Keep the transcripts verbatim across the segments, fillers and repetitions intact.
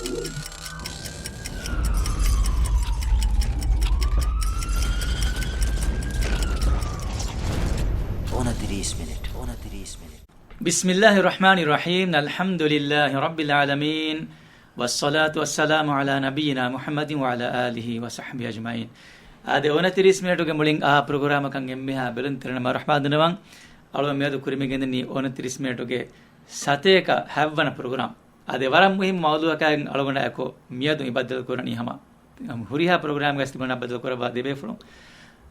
އޮނަތިރީސް މިނެޓް. އޮނަތިރީސް މިނެޓް. بسم الله الرحمن الرحيم. الحمد لله رب العالمين. والصلاة والسلام على نبينا محمد وعلى آله وصحبه أجمعين. އާދެ، އޮނަތިރީސް މިނެޓުގެ މުޅިން އާ ޕްރޮގްރާމަކަށް އެންމެހާ ބެލުންތެރިންނަށް މަރުޙަބާ ދަންނަވަން. އަޅުގަނޑު މިއަދު ކުރިމަގެން ދަނީ އޮނަތިރީސް މިނެޓުގެ ސަތޭކަ ހަތްވަނަ ޕްރޮގްރާމް. އާދެ، ވަރަށް މުހިއްމު މައުޟޫޢަކާއިން އަޅުގަނޑާ އެކު މިއަދު މި ބައްދަލު ކުރަނީ ހަމަ ހުރިހާ ޕްރޮގްރާމްގައި ތިބުނަ ބައްދަލު ކުރައްވާ ދެ ބޭފުޅުން،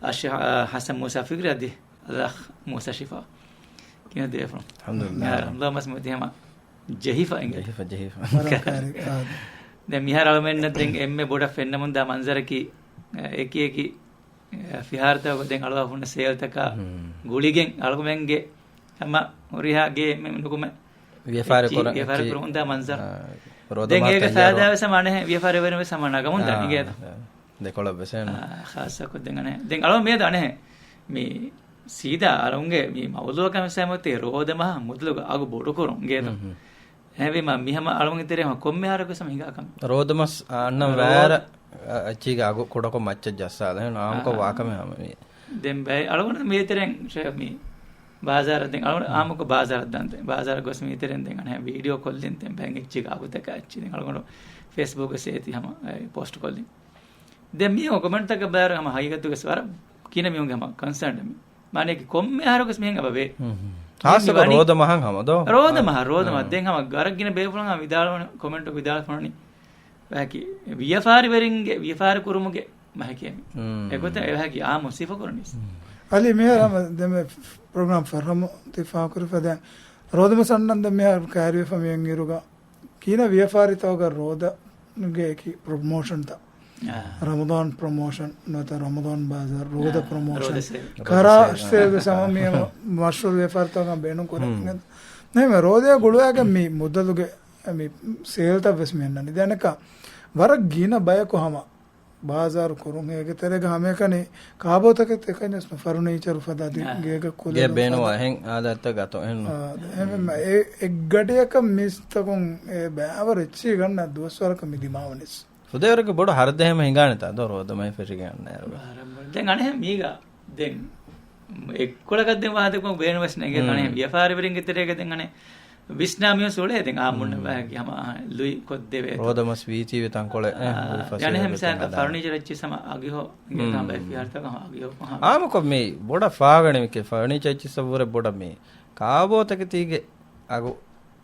އައްޝޭޚް ޙަސަން މޫސާ ފިކްރީ އަދި އަލްއަޚް މޫސާ ޝިފާ. ކިހިނެއް ދެ ބޭފުޅުން؟ އަލްޙަމްދުލިއްލާހް. އަލްޙަމްދުލިއްލާހް، މަސް މިއޮތީ ހަމަ ޖެހިފަ އިނގޭ. ޖެހިފަ، ޖެހިފަ. ވަރަށް ކާރި، އާ. ދެން މިހާރު އަޅުމެންނަށް ދެން އެންމެ ބޮޑަށް ފެންނަމުންދާ މަންޒަރަކީ، އެކި އެކި ފިހާރަތަކަށް ދެން އަޅުވާ ހުންނަ ސޭލްތަކާ ހުން. ގުޅިގެން އަޅުގަމެންގެ ހަމަ ހުރިހާ ގޭ ނުކުމެ ވިޔަފާރި ކޮށް، ވިޔަފާރި ކުރަމުންދާ މަންޒަރު. އާ، ދެން ރޯދަމާ އޭގެ ތައްޔާރު. ފައިދާ ވެސް ހަމަ އަނެހެން ވިޔަފާރިވެރިން ވެސް ހަމަ ނަގަމުންދާ އާ، އިނގޭތަ؟ އާ، ދެކޮޅަށް ވެސް އެން. އާ، ޚާއްޞަކޮށް ދެން އަނެހެން. ދެން އަޅު މިއަދު އަނެހެން މި ސީދާ އަޅުންގެ މި މައުޟޫޢަކަށް ވެސް ހަމަ އޮތީ ރޯދަމަހަށް މުދަލުގެ އަގު ބޮޑުކުރުން އިނގޭތަ؟ ހުން، ހުން. އެހެންވީމަ، މި ހަމަ އަޅުގަނޑުގެ ތެރޭ ހަމަ ކޮންމެ އަހަރަކުވެސް ހަމަ ހިނގާ ކަމެއް. ރޯދަމަސް އަންނަ ރޯ-، ވައިރަށް އަ-، އެއްޗީގެ އަގު ކުޑަކޮށް މައްޗަށް ޖައްސާލަ. އެހެން އާއްމުކޮށް އާ. ވާކަމެއް ހަމަ މި. ދެން ބައެއް އަޅުގަނޑު މި ތެރެއިން ޝޭ މި ބާޒާރަށް ދެން އަޅުގަނޑު އާއްމުކޮށް ބާޒާރަށް ދާން ދެން. ބާޒާރަށް ގޮސް މި ތެރެއިން ދެން އަނެހެން ވީޑިއޯ ކޮށްލިން ދެން ބައެއް އެއްޗީގެ އަގުތަކާ އެއްޗި ދެން އަޅުގަނޑު ފޭސްބުކްގަ ސޭތި ހަމަ އެ ޕޯސްޓް ކޮށްލިން. ދެން މީ ކޮމެންޓްތަކަށް ބައިވަރު ހަމަ ހަގީގަތުގަސް ވަރަށް ކިނަ މީހުންގެ ހަމަ ކޮންސާން މި. މާނައަކީ ކޮންމެ އަހަރަކުވެސް މިހެން އެބަ ވޭ. ހުން، ހުން. ހާއްސަކޮށް ވަނީ ރޯދަ މަހަށް ހަމަ ދޯ؟ ރޯދަ މަހަށް، ރޯދަ މަހަށް. ހުން. ދެން ހަމަ ވަރަށް ގިނަ ބޭފުޅުން ހަމަ ވިދާޅުވަނީ، ކޮމެންޓު ވިދާޅުވަނީ ވަހަކީ ވިޔަފާރިވެރިންގެ ވިޔަފާރި ކުރުމުގެ މަހެކޭ މި. ހުން. އެގޮތަށް އެ ވަހަކީ އާއްމު ސިފަ ކުރަނީސް. ހުން. އަލީ މިހާރު ހަމަ ދެން މި ޕްރޮގްރާމް ފަރުހަމު ތި ފާހަގަކުރި ފަދައިން ރޯދަ މަސް އަންނަން ދެން މިހާރު ކައިރިވެފަ މި އިރުގަ ކިހިނެއް ވިޔަފާރިތަކުގަ ރޯދަގެ އެކި ޕްރޮމޯޝަންތައް. އާ. ރަމަޟާން ޕްރޮމޯޝަން ނުވަތަ ރަމަޟާން ބާޒާރު، ރޯދަ އާ، ޕްރޮމޯޝަން. ރޯދަ ސޭލް. ކަރާ ރޯދަ ސޭލް. ސޭލް ވެސް ހަމަ މި ހަމަ މަޝްހޫރު ވިޔަފާރިތަކުގަ ބޭނުން ކުރޭ. ހުން. ނޭމެ ރޯދަޔާ ގުޅުވާގެން މި މުދަލުގެ މި ސޭލްތައް ވެސް މި އަންނަނީ. ދެން އަނެއްކާ ވަރަށް ގިނަ ބަޔަކު ހަމަ ބާޒާރު ކުރުން އޭގެ ތެރޭގަ ހަމައެކަނި ކާބޯތަކެތި އެކަންޏެސް ނު ފަރުނީޗަރު ފަދަ އަދި އާ. ގޭގަ ގޭ ކުލަ ބޭނުން ފަދަ. އެހެން އާދައިތައް ގަތު އެހެން ނު. އާ، އެހެންވީމަ އެ އެއްގަޑިއަކަށް މީސްތަކުން އެ ބައިވަރު އެއްޗިހި ގަންނަ ދުވަސްވަރަކަށް މި ދިމާވަނީސް. ފުދޭވަރަކަށް ބޮޑު ހަރަދެއް ހަމަ ހިނގާނެތާ ދޯ ރޯދަމައި ފެށިގެން އަންނައިރު. ދެން އަނެހެން މީގަ ދެން އެއްކޮޅަކަށް ދެން ވާހަކަ ދެއްކުމަށް ބޭނުންވެސް ނެގޭ. ހުން. އަނެހެން ވިޔަފާރިވެރިންގެ ތެރޭގަ ދެން އަނެ ވިސްނާ މީހުން ސުޅޭ ދެން އާ މުންނަ ހުން. ވަހަކީ ހަމަ ލުއި ކޮށްދެވޭ. ރޯދަމަސް ވީތީވެ ތަންކޮޅެއް، އެ، އާ، ހުރި ފަސޭހަ އަނެހެން ގޮތެއް މިސާލަކަށް ހަދާ. ފަރުނީޗަރ އެއްޗިސް ހަމަ އަގިހޯ އިނގޭ ހުން. ތާ ބައެއް ފިހާރަތަކަށް ހަމަ އަގިހޯ ހަމަ. އާމުކޮށް މި ބޮޑަށް ފާގަނެ މިކެ ފަރުނީޗަރ އެއްޗިސް ވުރެ ބޮޑަށް މި ކާބޯތަކެތީގެ އަގު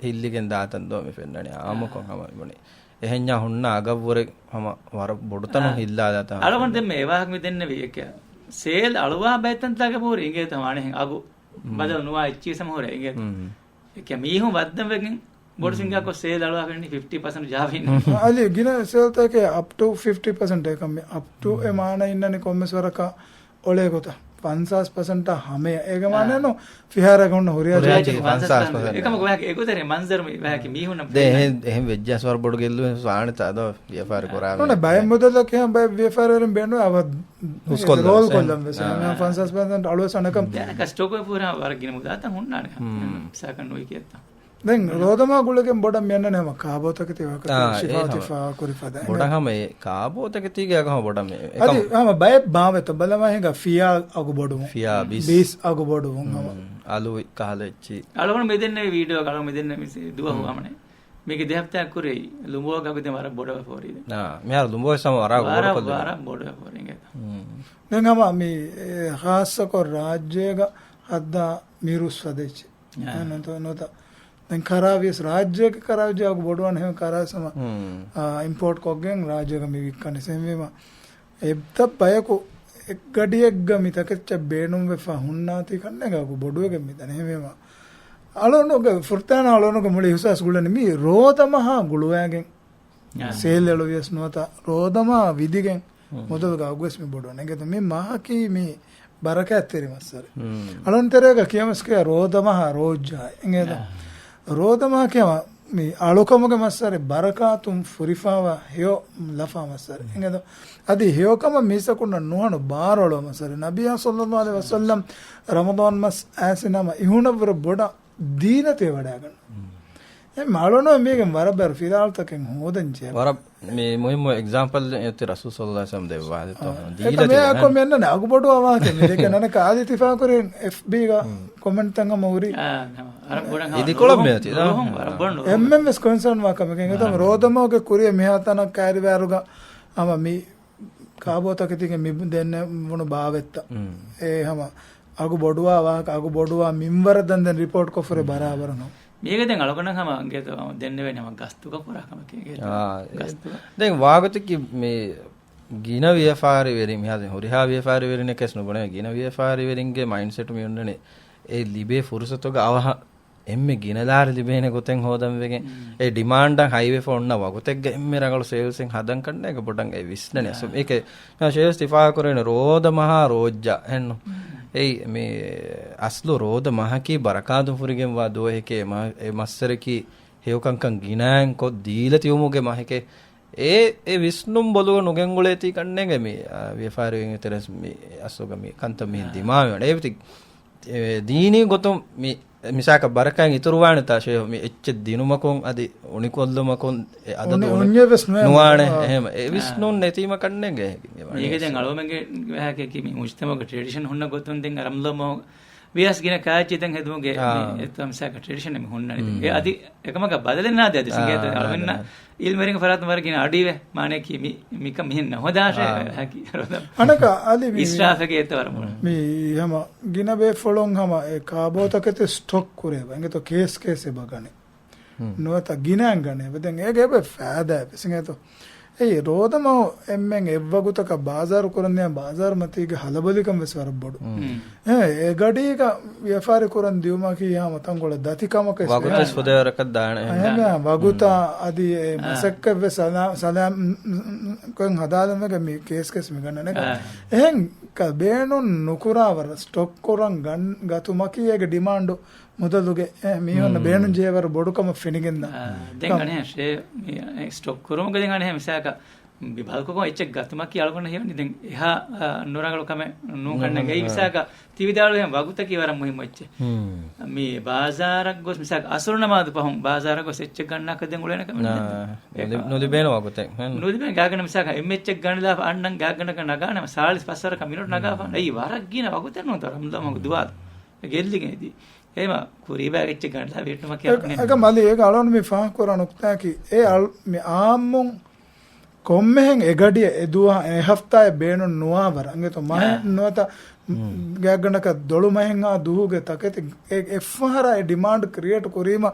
ހިއްލިގެން ދާތަން ދޯ މި ފެންނަނީ. އާ. އާމުކޮށް ހަމަ މި ބުނީ. އެހެންޏާ ހުންނަ އަގަށްވުރެ ހަމަ ވަރަށް ބޮޑުތަނުން އާ. ހިއްލާލާތާ އަޅުގަނޑު ދެންމެ އެ ވާހަކަ މި ދެންނެވީ އެކެއް. ސޭލް އަޅުވާ ބައެއް ތަންތާގެ ހުރި އިނގޭތަ އަނެހެން އަގު ހުން. ބަދަލު ނުވާ އެއްޗިސް ހަމަ ހުރޭ އިނގޭތަ. ހުން. އެކެއް މީހުން ވައްދަން ވެގެން ބޮޑު ހުން. ސިނގާކޮށް ސޭލް އަޅުވާ ފެންނީ ފިފްޓީ ޕަސެންޓް ޖާ ފެންނީ. އަލި ގިނަ ސޭލްތަކެއް އަޕް ޓު ފިފްޓީ ޕަސެންޓް އެކަން މި އަޕް ޓު އެ މާނަ އިންނަނީ ކޮންމެސް ވަރަކަށް އޮޅޭ ގޮތަށް ފަންސާސް ޕަސެންޓާ ހަމަޔަށް. އޭގެ އާ. މާނައެއްނު ފިހާރަ ގޮންނަ ހުރިހާ ހުރިހާ ޖާތީ ޖާތީ ފަންސާސް ފަންސާސް ޕަސެންޓް. އެކަމަކު ވާހަކަ އެގޮތަށް މަންޒަރު މި ވާހަކަ މީހުންނަށް ދޭ ފެންނަ. އެހެން، އެހެން ވެއްޖާސް ވަރަށް ބޮޑު ގެއްލުވެ ސާނެތާ ދޯ ވިޔަފާރި އާ. ކުރާ ނޫނެ ބައެއް މުދަލަކީ ބައެއް ވިޔަފާރިވެރިން ބޭނުން އަވަ ހުސްކޮށްލަން ރޯލް ވެސް. ކޮށްލަން ވެސް. އާ. ފަންސާސް ޕަސެންޓް އަޅުވެސް އަނެކަން. ދެން އަނެކަ ސްޓޮކު ފުރާ ވަރަށް ގިނަ މުދާތައް ހުންނާނެ. ހުން. ސާކަން ނުވި ކިޔައްތަ. ދެން ރޯދަމާ ގުޅިގެން ބޮޑަށް މިއަންނަނީ ހަމަ ކާބޯތަކެތި ވާހަކަ އާ، ޝިފާ އެ ހަމަ. ތި ފާހަގަކުރި ފަދަ. ބޮޑަށް ހަމަ އެ ކާބޯތަކެތީގެ އަގު ހަމަ ބޮޑަށް މި އެކަމަ. އަދި ހަމަ ބައެއް ބާވެތަ ބަލަމާ ހިނގާ ފިޔާ އަގު ބޮޑުވުން. ފިޔާ ބިސް. ބިސް އަގު ބޮޑުވުން ހަމަ. ހުން. އަލުވި ކަހަލަ އެއްޗި. އަޅުގަނޑު މިދެންނެވި ވީޑިއޯ އަޅުގަނޑު މިދެންނެވި ދުވަހު ހުން. ހަމަނެ. މީގެ ދެ ހަފްތާ ކުރެއް ލުނބުވަގު ދެން ވަރަށް ބޮޑަށް ފޯރި ދެން. އާ، މިހާރު ލުނބުވެސް ހަމަ ވަރަށް ވަރަށް، ވަރަށް ބޮޑަށް ފޯރި އިނގޭތަ. ހުން. ދެން ހަމަ މި، އެ، ޚާއްޞަކޮށް ރާއްޖޭގަ ހައްދާ މިރުސް ފަދަ އެއްޗެއް. އާ. ނުވަތަ، ނުވަތަ. ދެން ކަރާ ވިޔަސް ރާއްޖޭގެ ކަރާ ވިޔަސް އަގު ބޮޑުވާނެ ހެން ކަރާ ވިޔަސް ހަމަ، ހުން. އާ، އިމްޕޯޓް ކޮށްގެން ރާއްޖޭގަ މި ވިއްކަނީ. އެހެންވީމަ އެތައް ބަޔަކު އެއްގަޑިއެއްގަ މި ތަކެއްޗަށް ބޭނުންވެފަ ހުންނާތީ ކަންނޭނގެ އަގު ބޮޑުވެގެން މި ދަނީ. އެހެންވީމަ އަޅުގަނޑުގެ ފުރަތަމަ އަޅުގަނޑުގެ މުޅި އިހުސާސް ގުޅެނީ މި ރޯދަމަހާ ގުޅުވައިގެން އާ. ސޭލް އެޅުވިޔަސް ނުވަތަ ރޯދަމާ ވިދިގެން ހުން. މުދަލުގެ އަގުވެސް މި ބޮޑުވަން. އެނގޭތަ މި މަހަކީ މި ބަރަކާތްތެރި މައްސަރެއް. ހުން. އަޅުން ތެރޭގަ ކިޔަމަސް ކިޔާ ރޯދަމަހާ ރޯއްޖާ އެނގޭތަ؟ އާ. ރޯދަމަހާ ކިޔަމަ މި އަޅުކަމުގެ މައްސަރެއް ބަރަކާތުން ފުރިފާވާ ހެޔޮ ލަފާ މައްސަރެއް. ހުން. އެނގޭތަ؟ އަދި ހެޔޮކަމަށް މީސްތަކުންނަށް ނުހަނު ބާރުއަޅުވާ މައްސަރެއް. ނަބިއްޔާ ޞައްލައްލާހު ޢަލައިހި ވަސައްލަމް ރަމަޟާން މަސް އައިސިން ހަމަ އިހުނަށްވުރެ ބޮޑަށް ދީނަތޭ ވަޑައިގަންނަ. ހުން. އެ މާޅޮނު މީގެން ވަރަށް ބަރަ ފިލާޅުތަކެއް ހޯދަން ޖެހޭ. ވަރަށް މި މުހިއްމު އެގްޒާމްޕަލް އެއް އޮތީ ރަސޫލު ޞައްލަﷲ ޢަލައިހި ވަސައްލަމް ދެއްވާ އާ، އެކަ ދީލަތި މި އެކޮ ބަޔާން. މި އަންނަނީ އަގު ބޮޑުވާ ވާހަކަ މި ދެކެ ނަނަކަ އާދި ތިފާކުރިން އެފްބީގަ ކޮމެންޓްތައް ހަމަ ހުރި. އާ، ހަމަ ވަރަށް ބޮޑަށް ހަމަ އިދިކޮޅަށް ނުރުހުން، މި އޮތީ ދާ. ނުރުހުން، ވަރަށް ބޮޑަށް ނުރުހުން. އެންމެން ވެސް ކޮންސާން ވާ ކަމެކޭ. އިނގޭތޯ އާ. ރޯދަމަހުގެ ކުރިޔަށް މިހާތަނަށް ކައިރިވާއިރުގަ ހަމަ މި ކާބޯތަކެތީގެ މި ދެންނެވުނު ބާވަތްތައް. އޭ ހަމަ އަގު ބޮޑުވާ ވާހަކަ، އަގު ބޮޑުވާ މިންވަރަށް ދަންދެން ރިޕޯޓް ކޮށްފަ ހުރި ބަރާބަރު ނޫން. މީގެ ދެން އަޅުގަނޑަށް ހަމަ އިނގޭތޯ ދެންނެވޭނެ ހަމަ ގަސްތުގަ ކުރާ ކަމެކޭ އިނގޭތޯ. އާ، އެ، ގަސްތުގަ. ދެން ވާގޮތަކީ މި ގިނަ ވިޔަފާރިވެރިން، މިހާ ދެން ހުރިހާ ވިޔަފާރިވެރިންނެކޭސް ނުބުނެވޭ، ގިނަ ވިޔަފާރިވެރިންގެ މައިންޑްސެޓު މި އޮންނަނީ އެ ލިބޭ ފުރުސަތުގަ އަވަހަށް އެންމެ ގިނަ ލާރި ލިބޭނެ ގޮތެއް ހޯދަން ވެގެން، އެ ޑިމާންޑަށް ހައިވެފަ އޮންނަ ވަގުތެއްގަ އެންމެ ރަނގަޅު ސޭލްސްއެއް ހަދަން ކަންނޭގެ ބޮޑަށް އެ ވިސްނަނީ. އަސްލު އޭކެ ޝޭލްސް ތިފާ ކުރޭނެ ރޯދަ މަހާ ރޯއްޖާ އެއްނު. އެއީ މި އަސްލު ރޯދަ މަހަކީ ބަރަކާތުން ފުރިގެންވާ ދުވަހެކޭ، މަ-، އެ މައްސަރަކީ ހެޔޮކަންކަން ގިނައިން ކޮށް ދީލަތިވުމުގެ މަހެކޭ. އެ، އެ ވިސްނުން ބޮލުގަ ނުގެންގުޅޭތީ ކަންނޭނގެ މި، އާ، ވިޔަފާރިވެރިން ތެރެސް މި އަސްލުގަ މި ކަންތައް މިހެން ދިމާވެވަނީ. އެ ވިތި-، އެ ދީނީ ގޮތުން މި މިސާކަށް ބަރަކާތް އިތުރުވާނެތާ ޝޭހު މި އެއްޗެއް ދިނުމަކުން އަދި އުނިކޮށްލުމަކުން އެ އަދަދު އުނި-، އުނި-، އުންޏެއް ވެސް ނުވޭ. ނުވާނެ. އާ. އެހެން އެ ވިސްނުން އާ. ނެތީމަ ކަންނޭނގެ މި ވަނީ މީގެ ދެން އަޅުމެންގެ ވާހަކައަކީ މި މުޖްތަމަޢުގެ ޓްރެޑިޝަން ހުންނަ ގޮތުން ދެން ރަމަޟާން މަހު ވިޔަސް ގިނަ ކާއެއްޗެއް ދެން ހެދުމުގެ އާ. މި އެތައް މިސާކަށް ޓްރެޑިޝަން މި ހުންނަނީ. އެ އަދި އެކަމަކަށް ބަދަލެއް ނާދޭ އަދި ސިނގޭތަ އާ، އަޅުމެންނަށް އާ. އިލްމުވެރިން ފަރާތުން ވަރަށް ގިނަ އަޑުއިވޭ. މާނައަކީ މި، މިކަން މިހެން ނަހަދާށޭ އާ. ހަކީ ރަމަޟާން. އަނެކާ އަލި މި އިސްރާފެއްގެ އެތައް ވަރަށް ބޮޑު. މި ހަމަ ގިނަ ބޭފުޅުން ހަމަ އެ ކާބޯތަކެތި ސްޓޮކް ކުރޭ އެނގޭތޯ ކޭސް ކޭސް އެބަ ގަނެ. ނުވަތަ ގިނައިން ގަނެ. އެބަ ދެން އޭގެ އެބަ ފައިދާ އެބަ ސިނގޭތޯ. އެއީ ރޯދަމަހު އެންމެން އެއްވަގުތަކަށް ބާޒާރު ކުރަން ދިޔަ ބާޒާރު މަތީގެ ހަލަބޮލިކަން ވެސް ވަރަށް ބޮޑު. އެ، އެ ގަޑީގަ ވިޔަފާރި ކުރަން ދިޔުމަކީ ހަމަ ތަންކޮޅެއް ދަތި ކަމަކަށް ވަގުތު ވެސް ވެ. ފުދޭވަރަކަށް ދާނެ. އެހެންވެ، ވަގުތާ އަދި އެ އާ. މަސައްކަތް ވެސް ސަލާ-، ސަލާމް، ކޮން ހަދާލަން ވެގެން މި ކޭސް ކޭސް މި ގަންނަނެ. އާ. އެހެން ކަ-، ބޭނުން ނުކުރާ ވަރަށް ސްޓޮކް ކުރަން ގަން-، ގަތުމަކީ އޭގެ ޑިމާންޑު މުދަލުގެ، އެ، މީހުންނަށް ބޭނުން ޖެހޭ ވަރަށް ބޮޑު ކަމަށް ފެނިގެންދާ. އާ، ދެން ކަމަށް. އަނެއް ޝޭ، މި، އެ، ސްޓޮކް ކުރުމުގެ ދެން އަނެއް މިސާކަށް މި ބަލަކޮށް އެއްޗެއް ގަތުމަކީ އަޅުގަނޑަށް ހީވަނީ ދެން އެހާ، އާ، ނުރަނގަޅު ކަމެއް ނޫން ކަންނޭނގެ. އެއީ މިސާކަށް ތި ވިދާޅުވިހެން ވަގުތަކީ ވަރަށް މުހިއްމު އެއްޗެއް. މި ބާޒާރަށް ގޮސް މިސާކަށް އަސުރު ނަމާދު ފަހުން ބާޒާރަށް ގޮސް އެއްޗެއް ގަންނާކަށް ދެން އުޅޭނެ ކަމެއް ނާ، ނެތް. ނުލި-، ނުލިބޭނެ ވަގުތެއް. ނުލިބޭނެ ގާތްގަނޑަކަށް މިސާކަށް އެންމެ އެއްޗެއް ގަނެލާފަ އަންނަން ގާތްގަނޑަކަށް ނަގާނެ ސާޅީސް ފަސްވަރަކަށް މިނިޓު ނަގާފަ. އެއީ ވަރަށް ގިނަ ވަގުތެއް ނޫންތޯ ރަމަޟާން މަހުގެ ދުވާލު ގެއްލިގެން އެދީ. އެހެމަ ކުރީބާގެ އެއްޗެއް ގަނެލާ ވީއްޓުމަކީ އެ-، އަޅުގަނޑު އެކަމަލީ އޭގަ އަޅުގަނޑު މި ފާހަގަކުރާ ނުކުތާއަކީ އެ އަޅު-، މި އާއްމުން ކޮންމެހެން އެގަޑިއަށް އެދުވަހަށް އެ ހަފްތާއެއް ބޭނުން ނުވާވަރަށް އިނގޭތޯ މަހެއް އާ. ނުވަތަ ގާތްގަނޑަކަށް ދޮޅުމަހެއްހާ ދުވަހުގެ ތަކެތި އެ-، އެއްފަހަރާ އެ ޑިމާންޑް ކްރިއޭޓް ކުރީމަ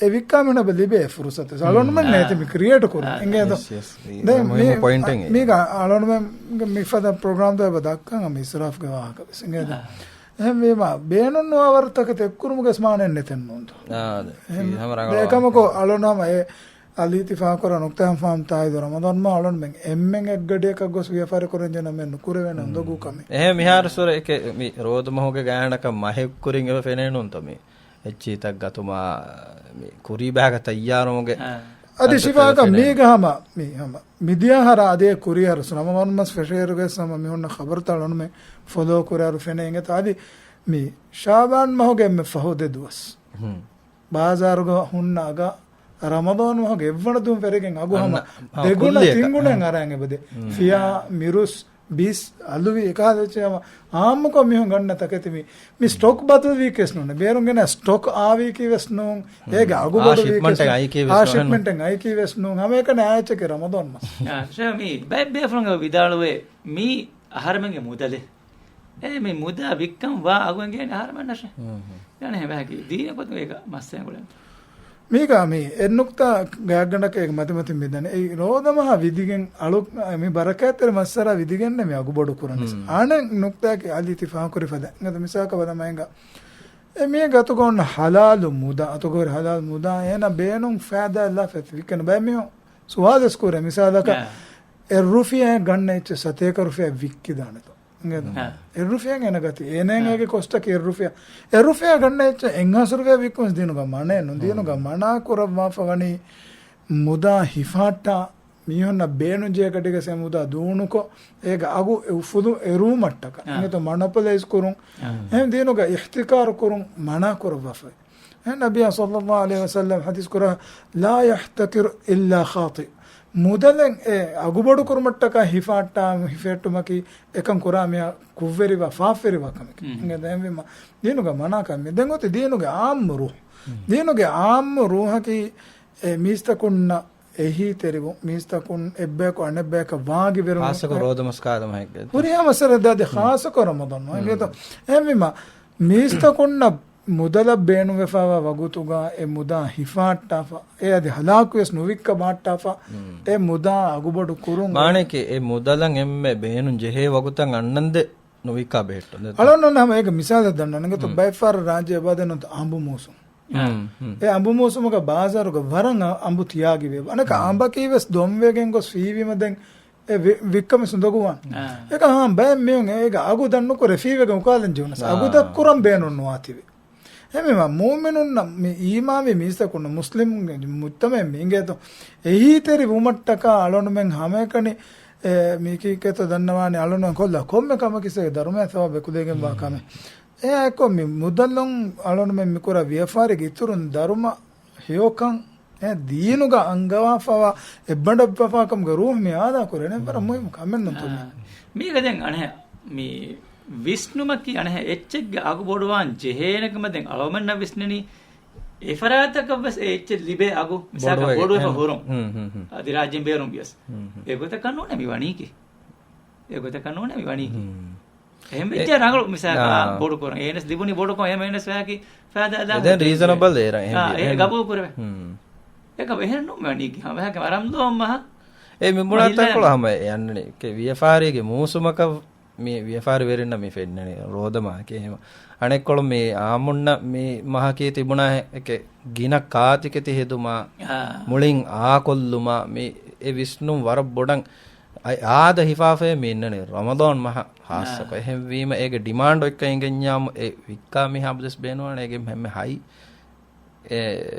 އެ ވިއްކާ މީހުންނަށް އެބަ ލިބޭ ފުރުސަތެއް. އަޅުގަނޑުމެން އާ. ނޭތި މި ކްރިއޭޓް ކުރުން. އާ. އިނގޭތޯ؟ ޔެސް، ޔެސް. ދެން މީ މުހިއްމު މީ-، ޕޮއިންޓެއް. މީގަ އަޅުގަނޑުމެން މިފަދަ ޕްރޮގްރާމްތައް އެބަ ދައްކަން މި އިސްރާފްގެ ވާހަކަ ވެސް އިނގޭތޯ؟ އާ. އެހެންވީމަ ބޭނުން ނުވާ ވަރުތަކެތި އެއްކުރުމުގެ މާނައެއް ނެތެއްނޫންތޯ؟ އާ، އެހެން. އެހެން ހަމަ ރަނގަޅު ދެ އެކަމަކު ވާހަކަ. އަޅުނަމަ އެ އަލީ ތި ފާހަގަކުރާ ނުކުތާ ހަމަ ފާހަމް ތާއީދު ރަމަޟާން މަހު އަޅުންމެން އެންމެން އެއްގަޑިއަކަށް ގޮސް ވިޔަފާރި ކުރަން ޖެހޭނެ ނަމެއް ނުކުރެވޭނެ އުނދަގޫ ކަމެއް. އެހެން މިހާރު ސުރަ އެކެ މި ރޯދަ މަހުގެ ގާތްގަނޑަކަށް މަހެއް ކުރިން އެބަ ފެނޭނޫންތޯ މި އެއްޗިހިތައް ގަތުމާ މި ކުރީބާގަ ތައްޔާރުވުމުގެ އަދި ތަންތަން ޝިފާކަށް ފެނޭ. މީގަ ހަމަ މި ހަމަ މިދިޔަ އަހަރާ އަދި ކުރިއަހަރު ރަމަޟާން މަސް ފެށޭއިރުގެ ހަމަ މި ހުންނަ ޚަބަރުތައް އަޅުންމެން ފޮލޯ ކުރިއަހަރު ފެނޭ އިނގޭތޯ. އަދި މި ޝާބާން މަހުގެ އެންމެ ފަހު ދެ ދުވަސް. ހުން. ބާޒާރުގަ ހުންނަ އަގަށް ރަމަޟާން މަހުގެ އެއްވަނަ ދުވަހުން ފެށިގެން އަގު ހަމަ އަންނަ، އަ، ދެގުނަ ކުއްލިއަކަށް. ތިންގުނައިން އަރަން އެބަދޭ. ހުން. ފިޔާ، މިރުސް، ބީސް، އަލުވި އެކަހަލަ އެއްޗެއް ހަމަ އާއްމުކޮށް މީހުން ގަންނަ ތަކެތި މި، މި ސްޓޮކް ބަދަލުވީކީވެސް ނޫން. ބޭރުން ގެނަ ސްޓޮކް އާވީކީވެސް ނޫން. އޭގެ އަގު އާ ބޮޑުވީކީވެސް ޝިޕްމަންޓެއް ނޫން. އައިކީވެސް އާ ނޫން. ޝިޕްމަންޓެއް އައިކީވެސް ނޫން. ހަމައެކަނި އާއެއްޗެކޭ ރަމަޟާން މަސް. އާ، ޝޭ މި ބައެއް ބޭފުޅުން ވިދާޅުވޭ މީ އަހަރެމެންގެ މުދަލެއް. އޭ މި މުދާ ވިއްކަން ވާ އަގު އެނގޭނެ އަހަރެމެންނަށޭ. ހުން، ހުން. ދާނެ ހެބަހަކީ ދީނެ ގޮތުން އޭގަ މައްސަލަ ގުޅެން. މީގަ މި އެއް ނުކްތާ ގާތްގަނޑަކަށް އޭގެ މަތިމަތިން މިދަނީ. އެއީ ރޯދަ މަހާ ވިދިގެން އަޅު-، މި ބަރަކާތްތެރި މައްސަރާ ވިދިގެންނެ މި އަގު ބޮޑު ކުރަނީ. ހުން. އާނެ ނުކްތާއަކީ އަލީ ތި ފާހަގަކުރި ފަދަ. އިނގޭތޯ މިސާލަކަށް ބަލަމާ އިނގާ. އެ މީ ގަތުގަ އޮންނަ ހަލާލު މުދާ، އަތުގަ ހުރި ހަލާލު މުދާ އޭނަ ބޭނުން ފައިދާ ލާފަތި ވިއްކަން ބައެއް މީހުން ސުވާލެސް ކުރޭ. މިސާލަކަށް އާ. އެއް ރުފިޔާއެއް ގަންނަ އެއްޗެއް ސަތޭކަ ރުފިޔާ ވިއްކިދާނެތޯ. އިނގޭތޯ؟ އާ. އެއް ރުފިޔާއެއް އޭނަ ގަތީ. އޭނައަށް އާ. އޭގެ ކޮސްޓަކީ އެއް ރުފިޔާ. އެއް ރުފިޔާ ގަންނަ އެއްޗެއް އެއްހާސް ރުފިޔާ ވިއްކުން ދީނުގަ މަނައެއް ނޫން. ދީނުގަ މަނާ ކުރައްވާފަ ވަނީ މުދާ ހިފާއްޓާ މީހުންނަށް ބޭނުން ޖެހޭ ގަޑިގަ ސެ މުދާ ދޫނުކޮށް، އޭގަ އަގު އެ އުފުލު އެރުވުމަށްޓަކާ. އާ. އިނގޭތޯ މޮނޮޕޮލައިޒް ކުރުން. އާ. އެހެން ދީނުގަ އިޙްތިކާރު ކުރުން މަނާ ކުރައްވާފައި. އެ ނަބިއްޔާ ޞައްލައްލާހު ޢަލައިހި ވަސައްލަމަ ޙަދީޘް ކުރާ، "ލާ ޔަޙްތަޤިރު އިއްލާ ޚާޠި." މުދަލެއް އެ އަގުބޮޑު ކުރުމަށްޓަކާ ހިފާއްޓާ، ހިފެއްޓުމަކީ އެކަން ކުރާ މީހާ ކުށްވެރިވާ، ފާފަވެރިވާ ކަމެކޭ. އިނގޭ ދެންވީމަ، ދީނުގެ މަނާކަން މި. ދެން އޮތީ ދީނުގެ ޢާއްމު ރޫޙު. ދީނުގެ ޢާއްމު ރޫޙަކީ އެ މީސްތަކުންނަށް އެހީތެރިވުން، މީސްތަކުން އެއްބަޔަކު އަނެއްބަޔަކަށް ވާގިވެރުން، ޚާއްޞަކޮށް ރޯދަމަސް ކާލަ މަހެއްގެ. ހުރިހާ މައްސަލަ ދާދި ޚާއްޞަކޮށް ރަމަޟާން މަހެއްގެ. އެހެންވީމަ، މީސްތަކުންނަށް މުދަލަށް ބޭނުންވެފައިވާ ވަގުތުގަ އެ މުދާ ހިފާއްޓާފަ، އެ އަދި ހަލާކުވެސް ނުވިއްކަ ބާއްޓާފަ، އެ މުދާ އަގުބޮޑު ކުރުން. މާނައަކީ އެ މުދަލަށް އެންމެ ބޭނުން ޖެހޭ ވަގުތަށް އަންނަންދެ ނުވިއްކާ ބެހެއްޓުން. އަޅަން އަންނަ ހަމަ އޭގެ މިސާލެއް ދަންނަން. އިނގޭތޯ، ބައެއް ފަހަރަށް ރާއްޖެ އެބަދެން އޮތް އަނބު މޫސުން. އެ އަނބު މޫސުމުގަ ބާޒާރުގަ ވަރަށް އަ-، އަނބު ތިޔާގިވޭ. އަނެކަ އަނބަކީ ވެސް ދޮންވެގެން ގޮސް ފީވީމަ ދެން އެ ވި-، ވިއްކަމި ސުނދަގުވާން. އެކަ ހާ ބައެއް މީހުން އޭގެ އަގު ދަންނުކުރެ ފީވެގެން އުކާލަން ޖެހުނަސް އަގު ދައްކުރަން ބޭނުން ނުވާތިވެ. އެހެންވީމަ، މުއުމިނުންނަށް މި އީމާންވި މީސްތަކުންނަށް މުސްލިމް މުޖްތަމައެއް މި އިނގޭތޯ، އެހީތެރި ވުމަށްޓަކާ އަޅުނުމެން ހަމައެކަނި، އެ، މީކީކޭތޯ ދަންނަވާނެ އަޅުނުމެން ކޮށްލާ ކޮންމެ ކަމަކީ ސޭ ދަރުމަޔަށް ސަވާބު އެކުލެވިގެންވާ ކަމެއް. އެއާއެކު މި މުދަލުން އަޅުނުމެން މިކުރާ ވިޔަފާރިގެ އިތުރުން ދަރުމަ ހެޔޮކަން އެ ދީނުގަ އަންގަވާފަވާ އެއްބަނޑަށްވެފާކަމުގެ ރޫޙު މި އާދާކުރޭ ނެއްވަރަށް މުހިއްމު ކަމެއްނުންތޯ މީ. މީގަ ދެން އަނެއް މި ވިސްނުމަކީ އަނެއް އެއްޗެއްގެ އަގު ބޮޑުވާން ޖެހޭނެ ކަމަށް ދެން އަޅުމެންނަށް ވިސްނެނީ އެފަރާތަކަށް ވެސް އެ އެއްޗެއް ލިބޭ އަގު މިސާލަކަށް ބޮޑުވެ-، ބޮޑުވެފަ ހުރުން. އަދި ރާއްޖެން ބޭރުން ވިޔަސް. އެގޮތަކަށް ނޫނޭ މި ވަނީކީ. އެގޮތަކަށް ނޫނޭ މި ވަނީކީ. އެހެން އެ-، ވެއްޖެ ރަނގަޅު މިސާލަކަށް އާ. ބޮޑު ކުރަން. އޭނަސް ލިބުނީ ބޮޑުކޮށް އެހެން އޭނަސް ވަޔަކީ ފައިދާ ދާ އެ ދެން ރީޒަނަބަލް އޭރަށް އެހެން އާ، ވި-، އެ އެހެން. ގަބޫލު ކުރެވޭ. އެކަމަ އެހެން ނޫން ވަނީކީ. ހަމަ ވަޔަކަށް ރަމްޟާން މަހަށް އެ މި ބުނާ މަހިއްލާ ތަންކޮޅު ހަމަ އެ އަންނަނީ. ކެ ވިޔަފާރީގެ މޫސުމަކަށް މި ވިޔަފާރިވެރިންނަށް މި ފެންނަނީ ރޯދަ މަހަކީ އެހެން. އަނެއްކޮޅު މި އާއްމުންނަށް މި މަހަކީ ތިބުނާ އެކެ ގިނަ ކާތިކެތި ހެދުމާ، އާ. މުޅިން އާކޮށްލުމާ، މި އެ ވިސްނުން ވަރަށް ބޮޑަށް އައި-، އާދަ ހިފާފައޭ މި އިންނަނީ ރަމަޟާން މަހަށް ހާއްސަކޮށް. އާ. އެހެންވީމަ އޭގެ ޑިމާންޑް އޮތްކަން އިނގެންޏާމު އެ ވިއްކާ މީހާ އަބަދުވެސް ބޭނުންވާނެ އޭގެ ހަމަ ހައި އެ،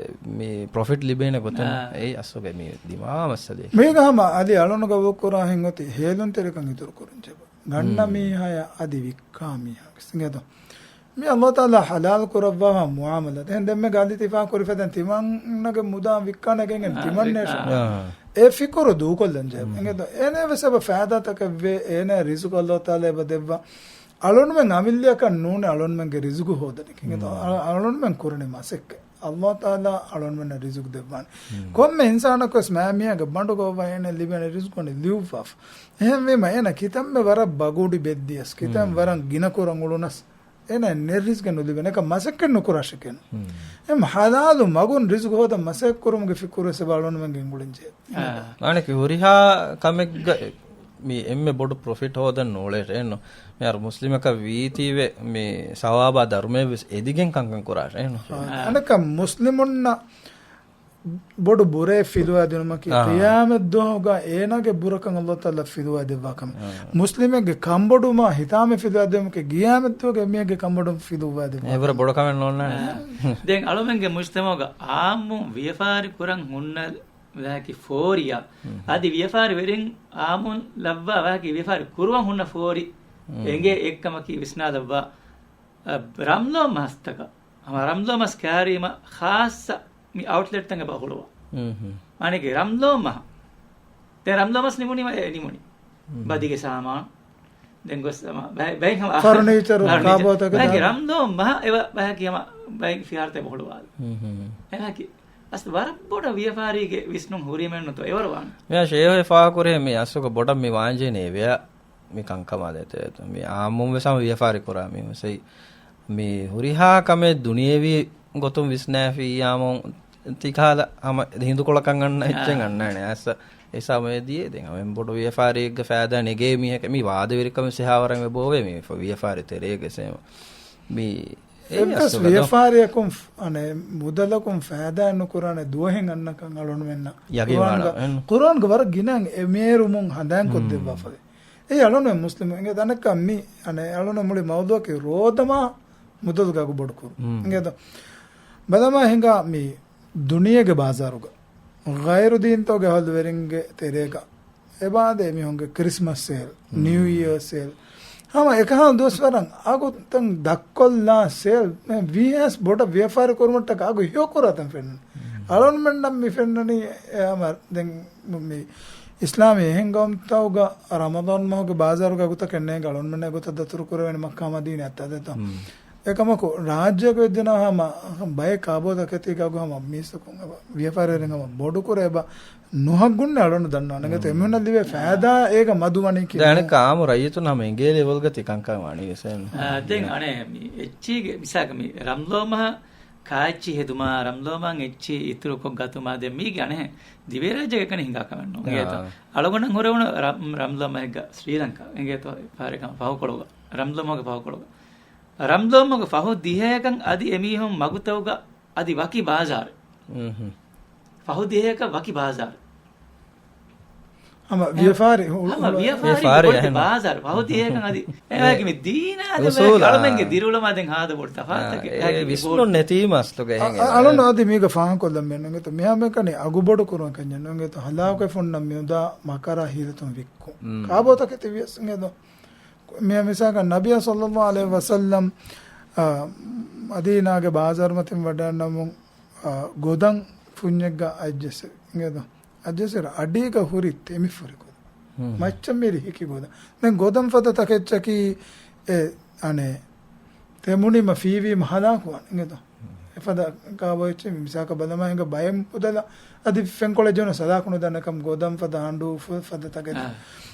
މި ޕްރޮފިޓް ލިބޭނެ ގޮތެއް. އާ. އެއީ އަސްލުގައި މި ދިމާވާ މައްސަލައެއް. މީގަ ހަމަ އަދި އަޅުނުގަ ވޯ ކުރާ ހިނގޮތި ހޭލުންތެރިކަން އިތުރު ކުރުން ޖެހޭ. ގަންނަ މީހާޔަށް އަދި ވިއްކާ މީހާ ވެސް އިނގޭތޯ. މި އައްލާހު ތަޢާލާ ޙަލާލު ކުރައްވާފަ މުޢާމަލާތް. އެހެން ދެންމެ ގާލި ތިފާ ކުރި ފަދަ ތިމަންނަގެ މުދާ ވިއްކާނެގެން އާ، ތިމަންނޭށޯ. އާ. އެ ފިކުރު ދޫކޮށްލަން ޖެހޭ. އިނގޭތޯ. އޭނަ ވެސް އެބަ ފައިދާތަކެއް ވޭ، އޭނަ ރިޒުގު އައްލާހު ތަޢާލާ އެބަ ދެއްވާ. އަޅުންމެން އަމިއްލައަކަށް ނޫނޭ އަޅުންމެންގެ ރިޒުގު ހޯދަނީ. އިނގޭތޯ. އަ-، އަޅުންމެން ކުރަނީ މަސައްކަތް. އައްލާހު ތަޢާލާ އަޅުންމެންނަށް ރިޒުގު ދެއްވާނެ. ކޮންމެ އިންސާނަކު ވެސް މާ މީހާގެ ބަނޑުގަ އޮވާ އޭނަ ލިބޭނެ ރިޒުގު ލިޔުއްވާފަ. އެހެންވީމަ އޭނަ ކިތަންމެ ވަރަށް ބަގުޑި ބެއްދިޔަސް، ކިތަން ވަރަށް ގިނަ ކުރަން އުޅުނަސް، އޭނަ ނެއްރިޒްގެ ނުލިބެނެ ކަ މަސައްކަތް ނުކުރާށެކޭނު. އެމް ޙަލާލު މަގުން ރިޒުގު ހޯދަން މަސައްކަތް ކުރުމުގެ ފިކުރު ވެސް އަޅުންމެންގެ އިނގުޅެން ޖެހޭ. އާ. މާނައަކީ ހުރިހާ ކަމެއްގަ މި އެންމެ ބޮޑު ޕްރޮފިޓް ހޯދަން ނޫޅޭ އެއްނު. މިހާރު މުސްލިމަކަށް ވީތީވެ މި ސަވާބާ ދަރުމައެއް ވެސް އެދިގެން ކަންކަން ކުރާށޭ އެއްނު. އާ. އަނެއްކާ މުސްލިމުންނަށް ބޮޑު ބުރައެއް ފިލުވާ ދިނުމަކީ، އާ. ޤިޔާމަތްދުވަހުގަ އޭނާގެ ބުރަކަން އައްލާހު ތަޢާލާ ފިލުވާ ދެއްވާ ކަމެއް. އާ. މުސްލިމެއްގެ ކަންބޮޑުމާ ހިތާމަ ފިލުވާ ދިނުމަކީ، ޤިޔާމަތްދުވަހުގެ މީހެއްގެ ކަންބޮޑު ފިލުވާ ދެއްވާ އެވަރަށް ކަމެއް. ބޮޑު ކަމެއް ނޯންނާނެ. އާ. ދެން އަޅުމެންގެ މުޖްތަމަޢުގަ އާއްމުން ވިޔަފާރި ކުރަން ހުންނަ ވަހަކީ ފޯރިއާ. އަދި ވިޔަފާރި ވެރިން އާއްމުން ލައްވާ ވަހަކީ ވިޔަފާރި ކުރުވަން ހުންނަ ފޯރި އެނގޭ އެއްކަމަކީ ވިސްނާލައްވާ، އަ، ރަމްޟާން މަސްތަކަށް. ހަމަ ރަމްޟާން މަސް ކާރީމަ ޚާއްޞަ މި އައުޓްލެޓްތައް އެބަ ހުޅުވާ. އަނެކެ ރަމްޟާން މަހަށް. ދެން ރަމްޟާން މަސް ނިމުނީމަ އެ ނިމުނީ. ބަދީގެ ސާމާނު. ދެން ގޮސް ހަމަ ބައި، ބައި ހަމަ ފަރުނީޗަރު، ފަރުނީޗަރު. ކާބޯތަކެއް ބައިގެ ދާ. ރަމްޟާން މަހަށް އެބަ ބަހަކީ ހަމަ ބައި ފިހާރަތައް އެބަ ހުޅުވާލު. އެހަކީ އަސް ވަރަށް ބޮޑަށް ވިޔަފާރީގެ ވިސްނުން ހުރީމެއްނުތޯ އެވަރު ވާނެ. މިއާ ޝޭހު ފާހަގަކުރޭ މި އަސްލުގަ ބޮޑަށް މި ވާންޖެހޭނީ އެވެޔާ މި ކަންކަމާ ދޭތެރޭތަ. މި އާއްމުން ވެސް ހަމަ ވިޔަފާރި ކުރާ މީހުން ވެސް އެއީ. މި ހުރިހާ ކަމެއް ދުނިޔެވީ ގޮތުން ވިސްނާފިއްޔާމު ތިކަހަލަ ހަމަ ހިނދުކޮޅަކަށް އަންނަ އެއްޗެއް އާ. އަންނާނެ. އަސް އެ ސަމަޔަށް ދިޔަ ދެން އަމެން ބޮޑު ވިޔަފާރިއެއްގަ ފައިދާ ނެގޭ މީހަކަށް މި ވާދަވެރިކަމެއް ސިހާވަރަށް އެބަ އޮވޭ މި ވިޔަފާރި ތެރޭގަ ސޭމަ. މި އެއްވެސް ވިޔަފާރިއަކުން ފް-، އަނެއް މުދަލަކުން ފައިދާ ނުކުރާނެ ދުވަހެއް އަންނަކަން އަޅުންމެންނަށް ޔަގީން ޤުރުއާންގަ، ވާނަ، އެން. ޤުރުއާންގަ ވަރަށް ގިނައިން އެ މޭރުމުން ހަނދާންކޮށްދެއްވާފަވޭ. އެއީ އަޅުންމެން މުސްލިމު އެނގޭ ދަނަކަށް މި، އަނެއް އަޅުން މުޅި މައުޟޫޢަކީ ރޯދަމާ މުދަލުގެ އަގު ބޮޑުކުރުން. އެނގޭތަ؟ ބަލަމާ ހިނގާ މި ދުނިޔޭގެ ބާޒާރުގަ ޣައިރު ދީންތޯގެ އަހުލުވެރިންގެ ތެރޭގަ އެބާދޭ މީހުންގެ ކްރިސްމަސް ސޭލް، ނިއު އިޔާ ސޭލް، ހަމަ އެކަހަލަ ދުވަސްވަރަށް އަގުތައް ދަށްކޮށްލާ ސޭލް ވީހާސް ބޮޑަށް ވިޔަފާރި ކުރުމަށްޓަކާ އަގު ހެޔޮކުރާތަން ފެންނަނީ. އަޅުގަނޑުމެންނަށް މި ފެންނަނީ އެ ހަމަ ދެން މި އިސްލާމީ އެހެން ގައުމުތަކުގަ ރަމަޟާން މަހުގެ ބާޒާރުގެ އަގުތަކެއް ނޭނގެ އަޅުގަނޑުމެންނަށް އެގޮތަށް ދަތުރު ކުރެވޭނެ މައްކާ މަދީނާއަށް ތަދެތޯ. އެކަމަކު ރާއްޖޭގަ ވެއްޖެނަ ހަމަ ބައެއް ކާބޯތަކެތީގަ އަގު ހަމަ މީސްތަކުން އެބަ ވިޔަފާރިވެރިން ހަމަ ބޮޑުކުރޭ އެބަ ނުހައްގުންނެ އަޅުގަނޑު ދަންނަވަން. އެނގޭތޯ އެމީހުންނަށް ލިބޭ ފައިދާ އޭގަ މަދު ވަނީ ކިހިނެއް؟ ދެން އަނެއްކާ އާއްމު ރައްޔިތުން ހަމަ އެނގޭ ލެވެލްގަ ތި ކަންކަން ވާނީ ވެސް. އާ، ދެން އަނެއް މި އެއްޗީގެ މިސާލަކަށް މި ރަމްލޯ މަހަށް ކާއެއްޗި ހެދުމާ، ރަމްލޯ މަހަށް އެއްޗި އިތުރުކޮށް ގަތުމާ، ދެން މީގެ އަނެއް ދިވެހިރާއްޖޭގަ އެކަނި ހިނގާ ކަމެއް ނޫން. އާ. އެނގޭތޯ އަޅުގަނޑަށް ހުރެވުނު ރަ-، ރަމްލޯ މަހެއްގަ ސްރީލަންކާ އެނގޭތޯ ފަހަރެއް ފަހުކޮޅުގަ، ރަމްލޯ މަހުގެ ފަހުކޮޅުގަ. ރަމްލޯމުގެ ފަހު ދިހައަކަށް އަދި އެމީހުން މަގުތަކުގަ އަދި ވަކި ބާޒާރެއް. މްހު. ފަހު ދިހައަކަށް ވަކި ބާޒާރެއް. ހަމަ ވިޔަފާރި ހު-، ހަމަ ހު-، ވިޔަފާރި ވިޔަފާރި ބޮޑެތި އެހެން. ބާޒާރު. ފަހު ދިހައަކަށް އަދި އެ އެ ވާގި މި ދީނާ އަދި އުސޫލާ. އަޅުމެންގެ ދިރިއުޅުމާ ދެން ހާދަ ބޮޑު ތަފާތަކެއް. އާ، އެ ވިސްނުން ނެތީމަ އަސްލުގަ އެހެން. އަ-، އަ-، އަޅުން އަދި މީގަ ފާހަގަކޮށްލަން މި ނުނގެތޯ މިހާ މެކަނި އަގުބޮޑު ކުރުން ކަންޏެއް ނުނގެތޯ ހަލާކުވެފަ ހުންނަ މިއުދާ މަކަރާ ހިލަތުން ވިއްކުން. މް. ކާބޯތަކެތި ވިޔަސް އިނގޭތޯ. މި މިސާލަކަށް ނަބިއްޔާ ޞައްލައްލާހު ޢަލައިހި ވަސައްލަމް، އާ، މަދީނާގެ ބާޒާރުމަތިން ވަޑައިނަމުން، އާ، ގޮދަން ފުންޏެއްގަ އައްޖެސެ އިނގޭތޯ. އައްޖެސެރ އަޑީގަ ހުރި ތެމިފުރި ގޮދަން. ހުން. މައްޗަށް މިރި ހިކި ގޮދަން. ދެން ގޮދަން ފަދަ ތަކެއްޗަކީ އެ އަނެއް ތެމުނީމަ ފީވީމަ ހަލާކުވާނެ އިނގޭތޯ. އެފަދަ ކާބޯ އެއްޗެއް މިސާކަށް ބަލަމާ ހިނގާ ބައެއް މުދަލަށް އަދި ފެންކޮޅެއް ޖެހުނު ސަލާކު ނުދަންނަކަމް ގޮދަން ފަދަ އަނޑޫ ފަ-، ފަދަ ތަކެއް. އާ.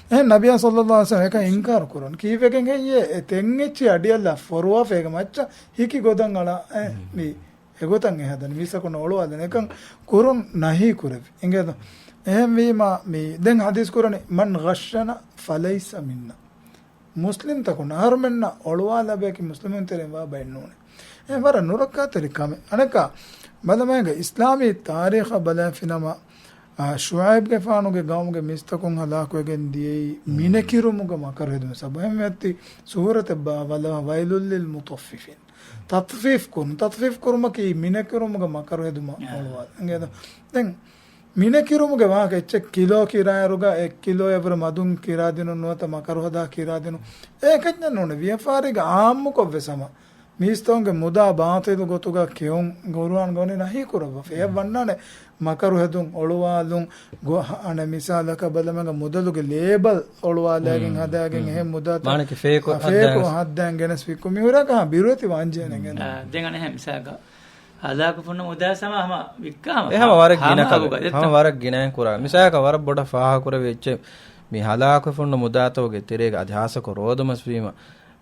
އެހެން ނަބިއްޔާ ޞައްލައްލާހު ޢަލައިހި ވަސައްލަމް އެކަން އިންކާރު ކުރަން. ކީއްވެގެން ހެއްޔޭ އެ ތެން އެއްޗި އަޑިއަށްލާ ފޮރުވާފަ އޭގެ މައްޗަށް ހިކި ގޮދަން އަޅާ އެ ހުން. މި އެގޮތަށް އެ ހަދަނީ މީސްތަކުން އޮޅުވާލަން އެކަން ކުރުން ނަހީ ކުރެއްވި. އިނގޭތޯ؟ އެހެންވީމާ މި ދެން ޙަދީޘް ކުރަނީ، "مَنْ غَشَّنَا فَلَيْسَ مِنَّا." މުސްލިމްތަކުން އަހަރުމެންނަށް އޮޅުވާލާ ބަޔަކީ މުސްލިމުން ތެރެއިން ވާ ބައެއް ނޫނޭ. އެ ވަރަށް ނުރައްކާތެރި ކަމެއް. އަނެއްކާ، ބަލަމާއިގަ އިސްލާމީ ތާރީޚަށް ބަލާފިނަމަ، އާ، ޝުޢައިބްގެފާނުގެ ގައުމުގެ މީސްތަކުން ހަލާކުވެގެން ދިޔައީ މިނެކިރުމުގެ މަކަރު ހެދުމަށް ސަބަބު. އެހެންވެއްތި ސޫރަތެއް ބާ ވަލަ وَيْلٌ لِلْمُطَفِّفِينَ. ތަޠްފީފް ކުރުން. ތަޠްފީފް ކުރުމަކީ މިނެކިރުމުގެ މަކަރު ހެދުމަށް އާ. އޮޅުވާލަން. އިނގޭތޯ؟ ދެން މިނެކިރުމުގެ ވާހަކަ އެއްޗެއް ކިލޯ ކިރާއިރުގަ އެއް ކިލޯއަށްވުރެ މަދުން ކިރާދިނުން ނުވަތަ މަކަރު ހަދާ ކިރާދިނުން. އެކަންޏެއް ނޫނޭ. ވިޔަފާރީގަ އާއްމުކޮށްވެސް ހަމަ މީސްތަކުންގެ މުދާ ބާޠިލު ގޮތުގަ ކެއުން ޤުރުއާންގަ ވަނީ ނަހީ ކުރައްވާފަ. އެއަށް ވަންނާނެ މަކަރު ހެދުން އޮޅުވާލުން، ގޮ-، އަނެއް މިސާލަކަށް ބަލަމެންގެ މުދަލުގެ ލޭބަލް އޮޅުވާލައިގެން ހުން. ހަދާގެން ހުން. އެހެން މުދާތައް މާނައަކީ ފޭކު އަ، ހައްދާ ފޭކު ގެނެސް. ހައްދާން ގެނެސް ވިއްކު މިހުރާކަށް ބިރުވެތި ވާންޖެހޭނެ އިނގޭތޯ. އާ، ދެން އަނެއް މިސާލަކަށް ހަލާކު ފުންނަ މުދާ ސަމާ ހަމަ ވިއްކާ ހަމަ އެ ހަމަ ވަރަށް ހަމަ ގިނަ ހަމަ ކަމެއް. އަގުގަ ހަމަ ވަރަށް ގިނައިން ކުރާ. މިސާލަކަށް ވަރަށް ބޮޑަށް ފާހަގަކުރެވި އެއްޗެއް މި ހަލާކު ފުންނަ މުދާތަކުގެ ތެރޭގަ އަދި ހާއްސަކޮށް ރޯދަމަސް ވީމަ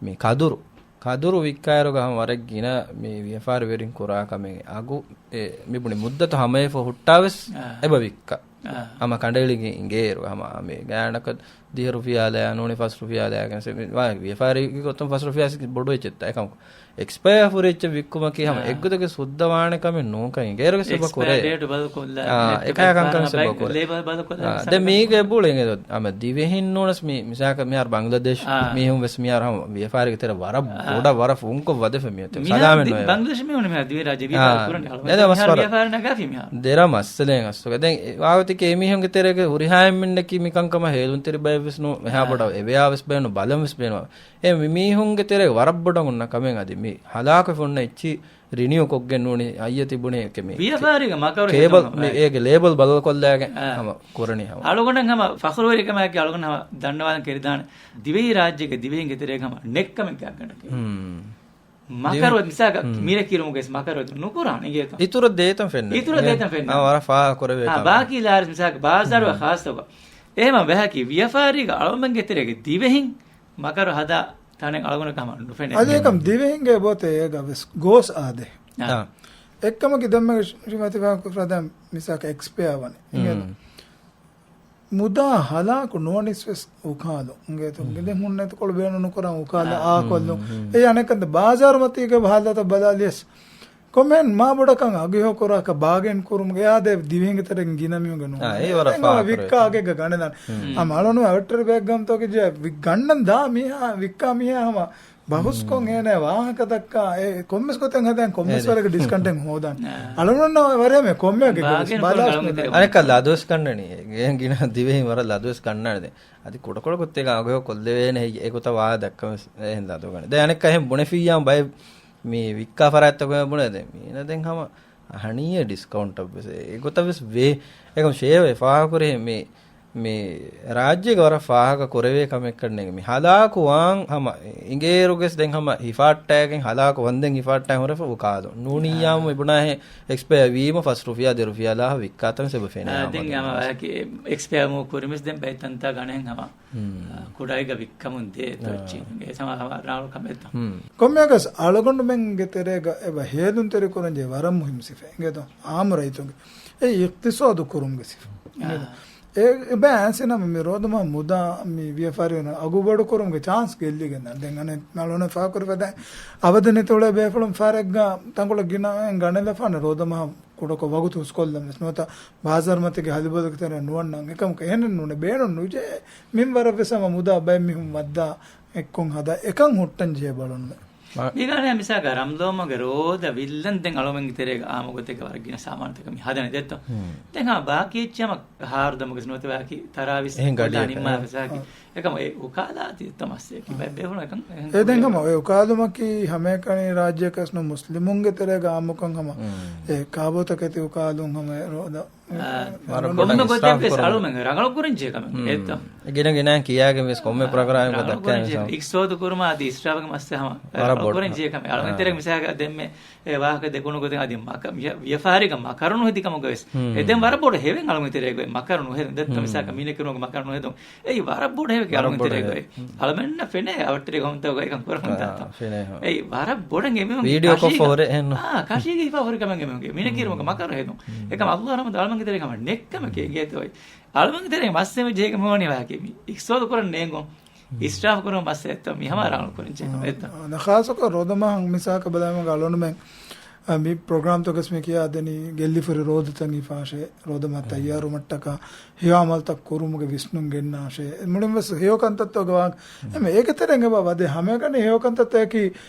މި ކަދުރު ކަދުރު ވިއްކާއިރުގަ ހަމަ ވަރަށް ގިނަ މި ވިޔަފާރިވެރިން ކުރާ ކަމެއް. އަގު އެ މި ބުނި މުއްދަތު ހަމަޔަށް ހުއްޓާވެސް އާ. އެބަ ވިއްކާ. އާ. ހަމަ ކަނޑައެޅިގެން އިނގޭއިރު ހަމަ މި ގާތްގަނޑަކަށް ދިހަ ރުފިޔާލައާ ނޫނީ ފަސް ރުފިޔާލައާ ގެނެސް މި ވާ ވިޔަފާރީގެ ގޮތުން ފަސް ރުފިޔާސް ބޮޑު އެއްޗެއްތަ އެކަމަކު. އެކްސްޕަޔާ ފުރި އެއްޗެއް ވިއްކުމަކީ ހަމަ އާ. އެއްގޮތަކަށް ސުއްދަ ވާނެ ކަމެއް ނޫންކަން އިނގޭއިރުގެ ސަބަބަކުރޭ. އެކްސްޕަޔާ ޑޭޓު ބަދަލުކޮށްލާ، އާ، އެކަހަ ކަންކަން ސަބަބަކުރޭ. ލޭބަލް ބަދަލުކޮށްލާ އާ، މިސާލަކަށް. ދެން މީގެ ބުޅެ އިނގޭ އަމަ ދިވެހިން ނޫނަސް މި މިސާލަކަށް މިހާރު ބަނގްލަދޭޝް އާ. މީހުން ވެސް މިހާރު ހަމަ ވިޔަފާރީގެ ތެރެ ވަރަށް އާ. ބޮޑަށް ވަރަށް ފުންކޮށް ވަދެފަ މިއޮތެ. މިހާރު ސަލާމެއް ދި-، ނުވޭ. ބަނގްލަދޭޝް މީހުން މިހާރު ދިވެހިރާއްޖެ ވިޔަފާރި އާ. ކުރަނީ. ދެން ވަރަށް ވިޔަފާރި ނަގާފި މިހާރު. ދެރަ މައްސަލައެއް އަސްލުގަ. ދެން އެ ވާގޮތެކޭ މީހުންގެ ތެރޭގަ ހުރިހާ އެންމެންނަކީ މިކަންކަމަށް ހޭލުންތެރި ބައެއްވެސް ނޫން. އެހާ އާ. ބޮޑަށް އެވެޔާވެސް ބޭނު ބަލަންވެސް ބޭނު. އެ މި މީހުންގެ ތެރޭގަ ވަރަށް ބޮޑަށް ހުންނަ ކަމެއް އަދި މި ހަލާކު ފުންނަ އެއްޗި ރިނިއު ކޮށްގެން ނޫނީ އައްޔަ ތިބުނީ އެކެ މި ވިޔަފާރީގެ މަކަރު ކޭބަލް ހެދުމަށް މި އާ. އޭގެ ލޭބަލް ބަދަލުކޮށްލާގެން އާ. ހަމަ ކުރަނީ ހަމަ. އަޅުގަނޑަށް ހަމަ ފަޚުރުވެރިކަމާއެކީ އަޅުގަނޑު ހަމަ ދަންނަވާލަން ކެރިދާނެ. ދިވެހިރާއްޖޭގެ ދިވެހިންގެ ތެރޭގަ ހަމަ ނެއްކަމެއް ގާތްގަނޑަކީ. ހުން. މަކަރު ދިވެހި-، މިސާލަކަށް ހުން. މިރޭ ކިރުމުގެ މަކަރު ނުކުރާނެ އިނގޭތޯ. އިތުރަށް ދޭތަން ފެންނަ. އިތުރަށް ދޭތަން ފެންނަ. އާ، ވަރަށް ފާހަގަ ކުރެވޭ އާ، ކަމެއް. ބާކީ ލާރިސް މިސާލަކަށް ބާޒާރު ހުން. ޚާއްޞަކޮށް. އެހެމަ ވެހަކީ ވިޔަފާރީގަ އަޅުމެންގެ ތެރޭގެ ދިވެހިން މަކަރު ހަދާ ތަނެއް އަޅުގަނޑަކަށް ހަމަ ނުފެނޭ. އަދި އެކަމް ދިވެހިންގެ އެބައޮތޭ އޭގަ ވެސް ގޯސް އާދޭ. އާ. އާ. އެއްކަމަކީ ދެންމެ ޝިމަތިފާ ކުފްރަދާ މިސާކަށް އެކްސްޕަޔާ ވަނީ. ހުން. އިނގޭތޯ؟ މުދާ ހަލާކު ނުވަނިސް ވެސް އުކާލު. އިނގޭތޯ؟ ހުން. ގިދެ ހުންނެތިކޮޅު ބޭނު ނުކުރާ އުކާލަ އާ. އާކޮށްލު. ހުން، ހުން. އެ އަނެކަން ބާޒާރު މަތީގެ ހާލަތަށް ބަލާލިޔަސް ކޮމެން މާ ބޮޑަކަށް އަގު ހެޔޮކުރާކަށް ބާގެން ކުރުމުގެ އާދެ ދިވެހިންގެ ތެރެއިން ގިނަ މީހުންގެ ނޫން. އާ، އެ ވަރަށް އެނގޭ ފާޚަރު ވިއްކާ އެކަން. އަގެއްގަ ގަނެލާނެ. ހުން. އަ، މަޅުނު އަވެޓްޓަރ ބޭއް ގަމްތޯކި ޖެ ވި-، ގަންނަން ދާ މީހާ، ވިއްކާ މީހާ ހަމަ ބަހުސްކޮށް އޭނާ ވާހަކަ ދައްކާ، އެ ކޮންމެސް ގޮތެއް ހަދާން ކޮންމެސް އޭ. ވަރަކަށް ޑިސްކައުންޓެއް ހޯދާން. އަޅުންނަށް ވަރޭ މެ ކޮންމެއަކަށް ބާގެން ބަލާސް ކޮން ނުދޭ. އަނެއްކާ ލަދުވެސް ކަންނަނީ. ގޭން ގިނަ ދިވެހިން ވަރަށް ލަދުވެސް ކަންނާނެ ދެން. އަދި ކުޑަކުޑަ ގޮތެއް އަގުހެޔޮ ކޮށްލެވޭނެ ހެއްޔެ އެގޮތަށް ވާހަކަ ދައްކަމެސް އެހެން ލަދުވެގަނެ. ދެން އަނެއްކާ އެހެން ބުނެފިއްޔާ ބައެއް މި ވިއްކާ ފަރާތްތަކުން ބުނެ ދެން. މީނަ ދެން ހަމަ އަހަނީއޭ ޑިސްކައުންޓަށްވެސް އެގޮތަށްވެސް ވޭ. އެކަމް ޝޭވެ ފާހަގަކުރޭ މި މި ރާއްޖޭގަ ވަރަށް ފާހަގަ ކުރެވޭ ކަމެއްކަން ނޭނގެ. މި ހަލާކު ވާން ހަމަ އިނގޭއިރުގެސް ދެން ހަމަ ހިފާއްޓާގެން ހަލާކު ވަންދެން ހިފާއްޓާ ހުރެފަ އުކާލު. ނޫނިއްޔާމު އާ. މިބުނާހޭ އެކްސްޕަޔަ ވީމަ ފަސް ރުފިޔާ ދެ ރުފިޔާ ލާހަ ވިއްކާތަން ސެބަ ފެނޭ އާ، ދެން ހަމަ ވަޔަކީ އެކްސްޕަޔަ މޫ ކުރިމިސް ދެން ބައިތަންތާ ގަނެހެން ހަމަ ހުން. ކުޑައިގަ ވިއްކަމުން ދޭ އާ. ތޮއްޗި. އެ ހަމަ ރާޅު ކަމެއްތަ؟ ކޮންމެއަކަސް އަޅުގަނޑުމެންގެ ތެރޭގަ އެބަ ހޭލުންތެރި ކުރަންޖެ ވަރަށް މުހިންމު ސިފައެއް. އިނގޭތޯ އާއްމު ރައްޔިތުންގެ އެ އިޤްތިޞާދު ކުރުމުގެ ސިފަ. އާ. އެ، އެބަ އައިސް ނަމަ މި ރޯދަމާ މުދާ މި ވިޔަފާރި ވަން އަގު ބޮޑު ކުރުމުގެ ޗާންސް ގެއްލިގެން ދާން. ދެން އަނެއް އަޅުން ފާކުރި ފަދަ އަބަދުން އިތުރު ބޭފުޅުން ފާރެއްގަ ތަންކޮޅެއް ގިނައިން ގަނެލަފާނެ ރޯދަމާ ކުޑަކޮށް ވަގުތު ހުސްކޮށްލަން ވެސް ނުވަތަ ބާޒާރު މަތިގެ ހަލިބޮލަކަ ތެރެއަށް ނުވަންނަން. އެކަމަކު އެހެނެއް ނޫނޭ ބޭނުން ނުޖެހޭ. މިންވަރަށް ވެސް ހަމަ މުދާ ބައެއް މީހުން މައްދާ އެއްކޮށް ހަދާ އެކަން ހުއްޓަން ޖެހޭ ބަޅުން. މި ގާނެ މިސާލަކަށް ރަމްޟާން މަހުގެ ރޯދަ ވިއްލަން ދެން އަޅުމެންގެ ތެރޭގަ އާއްމު ގޮތެއްގަ ވަރަށް ގިނަ ސާމާނުތަކެއް މި ހަދަނީ ދެއްތޯ. ހުން. ދެން ހަމަ ބާކީ އެއްޗެއް ހަމަ ހާރު ދަމުގެ ނުވަތަ ވާކި ތަރާވީސް އެހެން ގަޑިއަކަށް. ނިންމާފަ ސާކި. އާ. އެކަމަ އެ އުކާލާތީ ތަމަސް އެކި ބައެއް ބޭފުޅުން އެކަން އެ ދެން ހަމަ އެ އުކާލުމަކީ ހަމައެކަނި ރާއްޖެއަކަސް ނު މުސްލިމުންގެ ތެރޭގަ އާއްމުކަން ހަމަ ހުން. އެ ކާބޯތަކެތި އުކާލުން ހަމަ އެ ރޯދަ އާ، ވަރަށް ބޮޑަށް ކޮންމެ ގޮތެއް ވެސް އަޅުމެން ރަނގަޅު ކުރަން ޖެހޭ ކަމެއް. ހުން. އެއްތަ؟ އެ ގިނަ ގިނައިން ކިޔާގެން ވެސް ކޮންމެ ޕްރޮގްރާމެއްގަ ރަނގަޅު ދައްކައި ކުރަން ޖެހޭ. މިސާލަކަށް. އިޤްތިޞާދު ކުރުމާ އަދި އިސްރާފުގެ މައްސަލަ ހަމަ ވަރަށް ރަނގަޅު ބޮޑު. ކުރަން ޖެހޭ ކަމެއް. އަޅުމެން ތެރޭ މިސާލަކަށް ދެންމެ އެ ވާހަކަ ދެކުނު ގޮތެއް އަދި މަކަ-، ވިޔަ-، ވިޔަފާރީގަ މަކަރު ނުހެދި ކަމުގަ ވެސް. ހުން. އެ ދެން ވަރަށް ބޮޑު ހެވެން އަޅުމެން ތެރޭގަ މަކަރު ނުހެދުން. ދެން ހުން. މިސާލަކަށް މީނަ ކިރުމުގެ މަކަރު ނުހެދުން. އެއީ ވަރަށް ބޮޑު ހެވެ ވަރަށް އަޅުމެން ބޮޑު ތެރޭގަ. ހެވެ. އަޅުމެންނަށް ފެނޭ އަވަށްޓެރި ހޮންތަކުގަ އެކަން ކުރަން ހުން. ތާ. ފެނޭ ހޯ. އެއީ ވަރަށް ބޮޑަށް އެމީހުން ވީޑިއޯ ކޮށް ކަށީގެ-، ފޯރެ އެހެން ނު. އާ، ކަށީގެ ހިފާ ހުރި ކަމެއް އެމީހުންގެ. މީނަ ކިރުމުގެ މަކަރު ހެދުން. ހުން. އެކަމަ ﷲ ރަޙްމަތު އަޅުމެންގެ ތެރޭ ހަމަ ނެއްކަމެކޭ އިނގޭތޯ. އަޅުމެންގެ ތެރޭ މައްސަލަ ޖެހޭ ކަމެއް ވާނީ ވާކި މި އިޤްތިޞާދު ކުރަން ނޭނގުން. ހުން. އިސްރާފު ކުރުން މައްސަލަ އެއްތޯ މި ހަމަ ރަނގަޅު ކުރަން ޖެހޭ ކަމެއް އެއްތޯ. އާ، ޚާއްޞަކޮށް ރޯދަމާހަށް މިސާލަކަށް ބަލާމަގަ އަޅުންމެން އަ، މި ޕްރޮގްރާމްތަކަސް މި ކިޔާދެނީ ގެއްލިފަރި ރޯދަތައް ހިފާށޭ، ރޯދަމާ ތައްޔާރުވުމަށްޓަކާ ހެޔޮ އަމަލުތައް ކުރުމުގެ ވިސްނުން ގެންނާށޭ. މުޅިން ވެސް ހެޔޮ ކަންތައްތަކުގެ ވާހަކަ. އެމެ އޭގެ ތެރެއިން އެބަ ވަދެ ހަމައެކަނި ހެޔޮ ކަންތައްތަކަކީ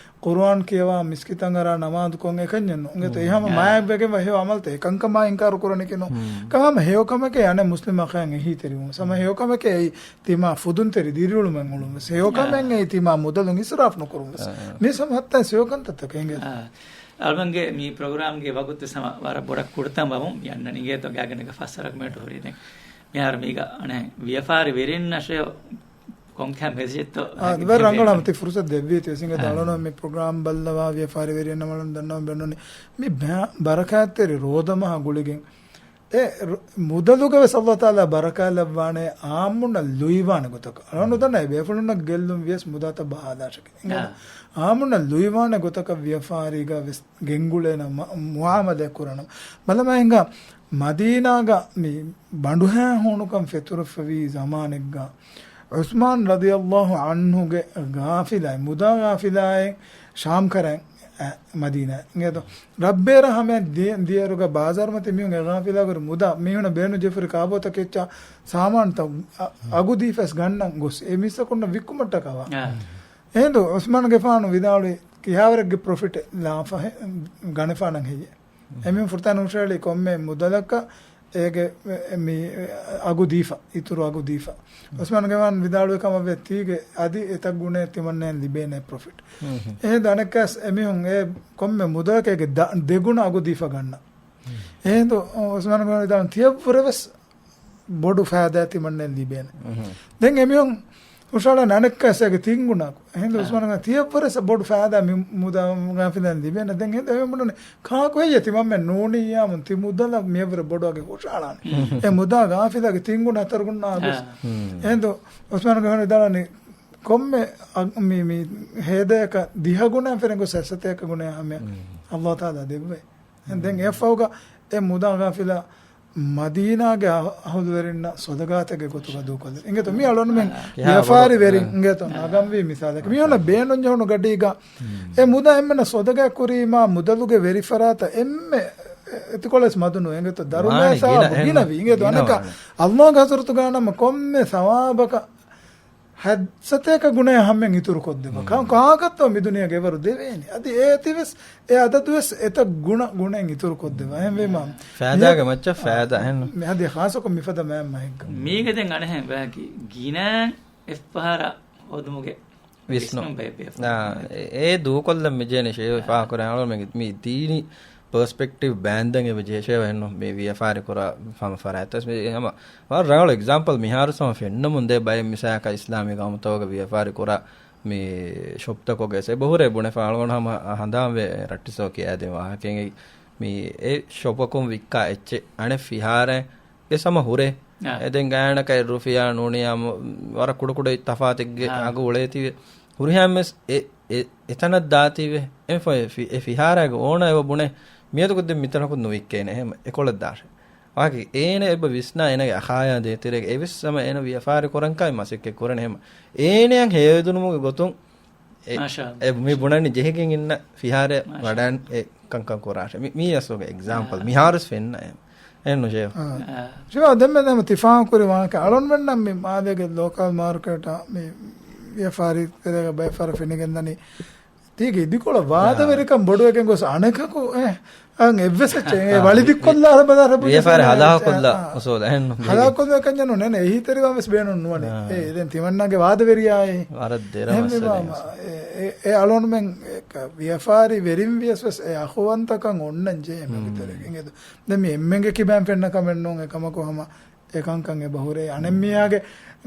ޤުރުއާން ކިޔަވާ، މިސްކިތަށް އަރާ، ނަމާދުކޮށް އެކަންޏެއް ނޫން. އިނގޭތޯ އެ ހަމަ މާތްވެގެން ވާ ހެޔޮ އަމަލުތައް އެކަންކަމާ އިންކާރު ކުރަނީކީ ނޫން. ކަމާ ހެޔޮ ކަމެކޭ އަނެއް މުސްލިމް އަޚާއަށް އެހީތެރިވުން. ހަމަ ހެޔޮ ކަމެކޭ އެއީ ތިމާ ފުދުންތެރި ދިރިއުޅުމެއް އުޅުން ވެސް. ހެޔޮ ކަމެއް އެއީ ތިމާ މުދަލުން އިސްރާފް ނުކުރުން ވެސް. މީސް ހަމަ ހައްތާ ހެޔޮ ކަންތައްތަކެއް އިނގޭތޯ. އަޅުމެންގެ މި ޕްރޮގްރާމްގެ ވަގުތު ހަމަ ވަރަށް ބޮޑަށް ކުޑަތަން ވަމުން މި އަންނަނީ އިނގޭތޯ ގާތްގަނޑަކަށް ފަސް ވަރަށް މިނެޓު ހުރީ ދެން. މިހާރު މީގަ އަނެއް ވިޔަފާރި ވެރިންނަށޭ ކޮންކަހަލަ މެސެޖެއްތޯ؟ އާ، ވަރަށް ރަނގަޅަށް ތި ފުރުސަތު ދެއްވީތީ ވެސް އިނގޭތޯ. އަޅުން މި ޕްރޮގްރާމް ބައްލަވާ ވިޔަފާރި ވެރިންނަށް އަޅުން ދަންނަވަން ބޭނުންވަނީ މި ބަ-، ބަރަކާތްތެރި ރޯދަމަހާ ގުޅިގެން އެ ރު-، މުދަލުގަ ވެސް ﷲ ތަޢާލާ ބަރަކާތްލައްވާނެ އާއްމުންނަށް ލުއިވާނެ ގޮތަކަށް. އަޅުގަނޑު ދަންނަ އެ ބޭފުޅުންނަށް ގެއްލުން ވިޔަސް މުދާތައް ބަހާލާށެކޭ. އާ. އާއްމުންނަށް ލުއިވާނެ ގޮތަކަށް ވިޔަފާރީގަ ވެސް ގެންގުޅޭނެ މަ-، މުއާމަލާތް ކުރަން. ބަލަމާ ހިނގާ މަދީނާގަ މި ބަނޑުހައިހޫނުކަން ފެތުރެފަވި ޒަމާނެއްގަ ޢުސްމާން ރަޟިޔަﷲ ޢަންހުގެ ޣާފިލާއެއް، މުދާ ޣާފިލާއެއް ޝާމްކަރައިން އަ، މަދީނާ. އިނގޭތޯ؟ ރަށްބޭރަށް ހަމަޔަށް ދި-، ދިޔައިރުގަ ބާޒާރުމަތި މީހުން އެ ޣާފިލާ ކުރި މުދާ މީހުނަށް ބޭނުން ޖެހިފަރި ކާބޯތަކެއްޗާ ސާމާނުތައް އަ، އަގު ދީފަސް ގަންނަން ގޮސް އެ މީސްތަކުންނަށް ވިއްކުމަށްޓަކާ ވާ. އާ. އެހިނދު ޢުސްމާންގެފާނު ވިދާޅުވި ކިހާވަރެއްގެ ޕްރޮފިޓެއް ލާފަ ހެ-، ގަނެފާނަން ހެއްޔޭ؟ އެމީހުން ފުރަތަމަ ހުށަހެޅި ކޮންމެ މުދަލަކަށް އޭގެ މި އަގު ދީފަ، އިތުރު އަގު ދީފަ. ޢުސްމާންގެފާނު ވިދާޅުވި ކަމަށް ވޭ ތީގެ އަދި އެތައް ގުނައެއް ތިމަންނައަށް ލިބޭނެ ޕްރޮފިޓް. އެހިނދު އަނެއްކާސް އެމީހުން އެ ކޮންމެ މުދަލަކަށް އޭގެ ދަ-، ދެގުނަ އަގު ދީފަ ގަންނަ. އެހިނދު ޢުސްމާންގެފާނު ވިދާޅުވި ތިޔަށްވުރެ ވެސް ބޮޑު ފައިދާ ތިމަންނައަށް ލިބޭނެ. ދެން އެމީހުން ހުށަހަޅާ އަނެއްކާސް އޭގެ ތިން ގުނަ. އެހިނދު އާ. ޢުސްމާންގެފާނު ތިޔަށްވުރެ ވެސް ބޮޑު ފައިދާ މި މުދާ ޣާފިލައަށް ލިބޭނެ. ދެން އެހިނދު އެމީހުން ބުނަނީ ކާކު ހެއްޔޭ ތިމަންމެން ނޫނިއްޔާމުން ތި މުދަލަށް މިޔަށްވުރެ ބޮޑު އަގެއް ހުށަހަޅާނީ. އެ މުދާ ޣާފިލާގެ ތިން ގުނަ ހަތަރު ގުނަ އަގު. އާ. އެހިނދު ޢުސްމާންގެފާނު ވިދާޅުވަނީ ކޮންމެ އަ-، މި، މި ހޭދަޔަކަށް ދިހަ ގުނައިން ފެނިގޮސް ސަތޭކަ ގުނައެއް ހަމަޔަށް ﷲ ތަޢާލާ ދެއްވޭ. ދެން އެއަށްފަހުގަ އެ މުދާ ޣާފިލާ މަދީނާގެ އަ-، އަހުލުވެރިންނަށް ޞަދަޤާތެއްގެ ގޮތުގަ ދޫކޮށްލި. އިނގޭތޯ މި އަޅުންމެން ވިޔަފާރި ވެރިން އިނގޭތޯ ނަގަންވީ މިސާލެއް. މިހުންނަ ބޭނުންޖެހުނު ގަޑީގަ އެ މުދާ އެންމެންނަށް ޞަދަޤާތް ކުރީމާ މުދަލުގެ ވެރިފަރާތަށް އެންމެ އެތިކޮޅެސް މަދުނު އިނގޭތޯ ދަރުމައި ސަވާބު ގިނަވީ. އިނގޭތޯ އަނެކާ ﷲގެ ޙަޟްރަތުގަ ނަމަ ކޮންމެ ސަވާބަކަށް ހަތްސަތޭކަ ގުނައެއް ހަމައިން އިތުރު ކޮށްދެއްވާ. ކާ-، ކާކަށްތޯ މި ދުނިޔޭގަ އެވަރު ދެވޭނީ؟ އަދި އޭތިވެސް އެ އަދަދުވެސް އެތައް ގުނަ ގުނައިން އިތުރު ކޮށްދެއްވާ. އެހެންވީމާ ފައިދާގެ މައްޗަށް ފައިދާ އެހެން. މި އަދި ޚާއްޞަކޮށް މިފަދަ މައިން މަހެއްގަ. މީގެ ދެން އަނެހެން ވާކި ގިނައިން އެއްފަހަރަށް ހޯދުމުގެ ވިސްނުން. ވިސްނުން ބައެއް ބޭފުޅުން. އާ، އެ، އެ ދޫކޮށްލަން މިޖޭނެ ޝޭވެ ފާކުރާ އަޅު މި، މި ދީނީ ޕަރސްޕެކްޓިވް ބައިން ދެން އެބަ ޖެހޭ ޝޭވެ އެންނު މި ވިޔަފާރި ކުރާ ހަމަ ފަރާތްތަސް މި ހަމަ ވަރަށް ރަނގަޅު އެގްޒާމްޕަލް މިހާރު ސަމަ ފެންނަމުން ދޭ ބައެއް މިސާކަށް އިސްލާމީ ގައުމުތަކުގެ ވިޔަފާރި ކުރާ މި ޝޮޕްތަކުގެ އެބަހުރޭ ބުނެފަ އަޅުގަނޑު ހަމަ ހަނދާންވެ ރައްޓިސޯ ކިޔާދޭ ވާހަކައިގެ މި އެ ޝޮޕަކުން ވިއްކާ އެއްޗެއް އަނެއް ފިހާރައިގެ ސަމަ ހުރޭ. އާ. އެ ދެން ގާތްގަނޑަކަށް އެއް ރުފިޔާ ނޫނިޔާ ވަރަށް ކުޑަކުޑަ ތަފާތެއްގެ އާ. އަގު އުޅޭތީވެ. ހުރިހާމެސް އެ، އެ، އެތަނަށް ދާތީވެ. އެ ފޮ-، އެ ފި-، އެ ފިހާރައިގެ އޯނަ އެބަ ބުނެ މިއަދަކު ދެން މިތަނަކު ނުވިއްކޭނެ އެހެން އެކޮޅަށް ދާށޭ. ވާކި އޭނަ އެބަ ވިސްނާ އޭނަގެ އަޚާޔާ ދޭތެރޭގެ އެވެސް ހަމަ އޭނަ ވިޔަފާރި ކުރަންކައި މަސައްކަތް ކުރަން ހެމަ. އޭނައަށް ހޭދުނުމުގެ ގޮތުން އެ، މާޝާ އެ މި ބުނަނީ ޖެހިގެން އިންނަ ފިހާރަ މާޝާ ވަޑަން އެ ކަންކަން ކުރާށެ. މި، މީ އަސްލުގެ އެގްޒާމްޕަލް. އާ. މިހާރުސް ފެންނަ އެ. އެ ނުޖެހޭ. އާ. އާ. ޝިވާ ދެންމެ ދެންމެ ތިފާން ކުރި ވާހަކަ އަޅުންމެންނަށް މި މާލޭގެ ލޯކަލް މާރުކޭޓާ މި ވިޔަފާރި ތެރޭގަ ބައެއް ފަހަރަށް ފެނިގެން ދަނީ ތީގެ އިދިކޮޅަށް ވާދަވެރިކަން ބޮޑުވެގެން ގޮސް އަނެކަކު، އެ، އަން އެއްވެސް އެއްޗެއް، އެ، ވަޅި ދިއްކޮށްލާ ބަދާ ރަބު ވިޔަފާރި ޖެހުނު ހަލާކޮށްލާ އެއްޗެއް، އާ، އުސޫލެއް އެހެން ނު. ހަލާކޮށްލާ ކަންޏެއް ނޫނޭ، އެހީތެރިވާން ވެސް ބޭނުން ނުވަނީ. އާ. އެ، ދެން ތިމަންނާގެ ވާދަވެރިޔާއޭ. ވަރަށް ދެރަ އެހެން މައްސަލައެއް ވީމާ، އެ، އެ، އެ އަޅުންމެން ވިޔަފާރި ވެރިން ވިޔަސް ވެސް އެ އަޚުވަންތަކަން އޮންނަން ޖެހޭ މެގިތެރެ. އެނގޭތޯ؟ ދެން މި އެންމެންގެ ކިބައިން ފެންނަ ކަމެއް ނޫން އެކަމަކު ހަމަ އެކަންކަން އެބަ ހުރޭ. އަނެއް މީހާގެ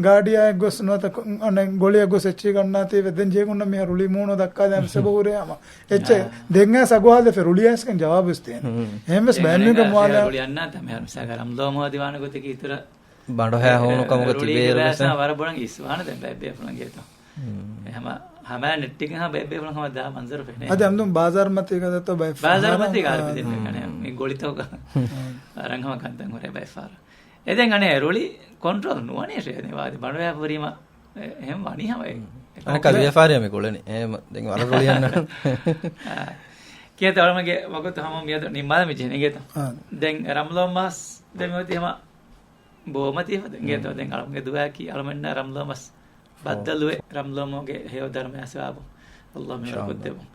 ގާޑިއާއެއް ގޮސް ނުވަތަ ކޮ-، އަނެއް ގޮޅިއަށް ގޮސް އެއްޗިހި ގަންނާތީވެ ދެން ޖޭގުންނަ މީހާ ރުޅި މޫނު ދައްކާލާ ވެސް އެބަ ހުރޭ ހަމަ. އެއްޗެއް އާ. ދެން އައިސް އަގުހާލެފެ ރުޅި އައިސްގެން ޖަވާބު ވެސް ދޭނެ. އެހެން ވެސް ބައެއް މީހުންގެ މުވާލާ ރުޅި އަންނާތަ މިހާރު މިސާލަކަށް ރަމްލޯ މޯ ދިވާނަ ގޮތަކީ އިތުރަށް ބަނޑުހައި ހޫނު ކަމުގަ ތިބޭ ރުޅި ބައިސް ވެސް. ވަރަށް ބޮޑަށް އިސް ވާނެ ދެން ބައެއް ބޭފުޅުންގެ އެތޯ. ހަމަ ހަމައިން ނެއްޓިގެން ހަމަ ބައެއް ބޭފުޅުން ހަމަ ދާ މަންޒަރު ފެނޭ. އަދި އަމްދުން ބާޒާރު މަތީގަ ދަތޯ ބައެއް ބާޒާރު މަތީގަ އާ. އަރަބި ދެން މެ ގޮޅިތަކުގަ. އަރަން ހަމަ ކަންތައް ހުރޭ ބައެއް ފަހަރަށް. އެ ދެން އަނެއް ރުޅި ކޮންޓްރޯލް ނުވަނީ ޝޭ ދެން ވާދި ބަނޑުވެ ހުރީމަ އެ-، އެހެން ވަނީ ހަމަ އެ-، އެ އަނެއްކާ ކޮންޓްރޯލް. ވިޔަފާރިއަށް މި ގުޅެނީ. އެހެން ދެން ވަރަށް ރުޅި އަންނަ. އާ. ކިޔަތަ އަޅުމެންގެ ވަގުތު ހަމަ މިއަދު ނިންމާލަ މި ޖެހިން އިނގޭތަ؟ އާ. ދެން ރަމްލޯ މާސް ދެން މި އޮތީ ހަމަ ބޯމަތީ ހަމަ އިނގޭތޯ؟ ދެން އަޅުމެންގެ ދުވައަކީ އަޅުމެންނަށް ރަމްލޯ މަސް ބައްދަލުވެ ރަމްލޯ މޯގެ ހެޔޮ ދަރުމަޔާ ސަވާބު އަﷲ މިވަރު ކޮށްދެއްވުން.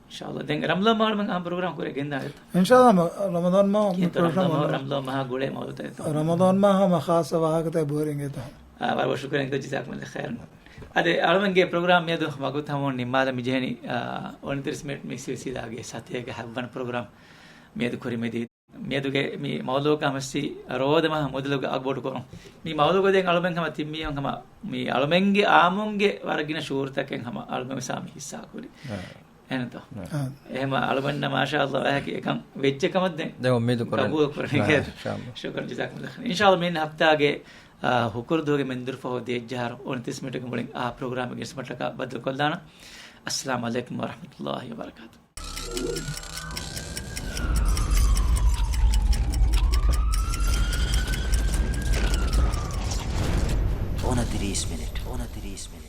އިންޝާﷲ. ދެން ރަމްލޯ މާ އަޅުމެން އާ ޕްރޮގްރާމް ކުރެ ގެންދާ އެތަ؟ އިންޝާﷲ ރަމަޟާން މާ ކިޔަތަ ޕްރޮގްރާމް ރަމްލޯ މާ، އޮން. ރަމްލޯ މާ ގުޅޭ މައުޟޫޢުތައް އެތަ؟ ރަމަޟާން މާ ހަމަ ޚާއްޞަ ވާހަކަތައް ބުހެރިން އެތަ؟ އާ، ވަރަށް ޝުކުރިއްޔާ ޖަޒާކުމުﷲ ޚައިރަން. އަދި އަޅުމެންގެ ޕްރޮގްރާމް މިއަދު ވަގުތު ހަމަ ނިންމާލަ މި ޖެހެނީ، އާ، އޮނިތިރީސް މިނިޓް މި ސިލްސިލާގެ ސަތޭކަ ހައްވަނަ ޕްރޮގްރާމް މިއަދު ކުރިމަތީ. މިއަދުގެ މި މައުޟޫޢަކަށް ހަމަސްވީ ރޯދަމަހަށް މުދަލުގެ އަގުބޮޑުކުރުން. މި މައުޟޫޢުގަ ދެން އަޅުމެން ހަމަ ތިން މީހުން ހަމަ މި އަޅުމެންގެ އާއްމުންގެ ވަރަށް ގިނަ ޝުޢޫރުތަކެއް ހަމަ އަޅުމެން ވެސް ހަމަ ހިއްސާ ކުރި. އާ. އެހެންތޯ؟ އާ. އެހެމަ އަޅުމެންނަށް މާޝާﷲ އެހަކީ އެކަން ވެއްޖެ ކަމަށް ދެން ދެން އުއްމީދު ކުރަން. ޤަބޫލު ކުރަނީ. އާ، އިންޝާﷲ. ޝުކުރަން ޖަޒާކުމުﷲ ޚައިރަން. އިންޝާﷲ މިއިން ހަފްތާގެ، އާ، ހުކުރު ދުވަހުގެ މެންދުރު ފަހު ދޭއްޖަހާރު އޮނިތިރީސް މިނިޓުގެ މުޅިން އާ ޕްރޮގްރާމްގެ ގިނަސްމަޓަކަށް ބައްދަލުކޮށްލާނަން. އައްސަލާމު ޢަލައިކުމް ވަރަޙްމަތުﷲ ވަބަރަކާތުހު. އޮނަތިރީސް މިނިޓް، އޮނަތިރީސް މިނިޓް.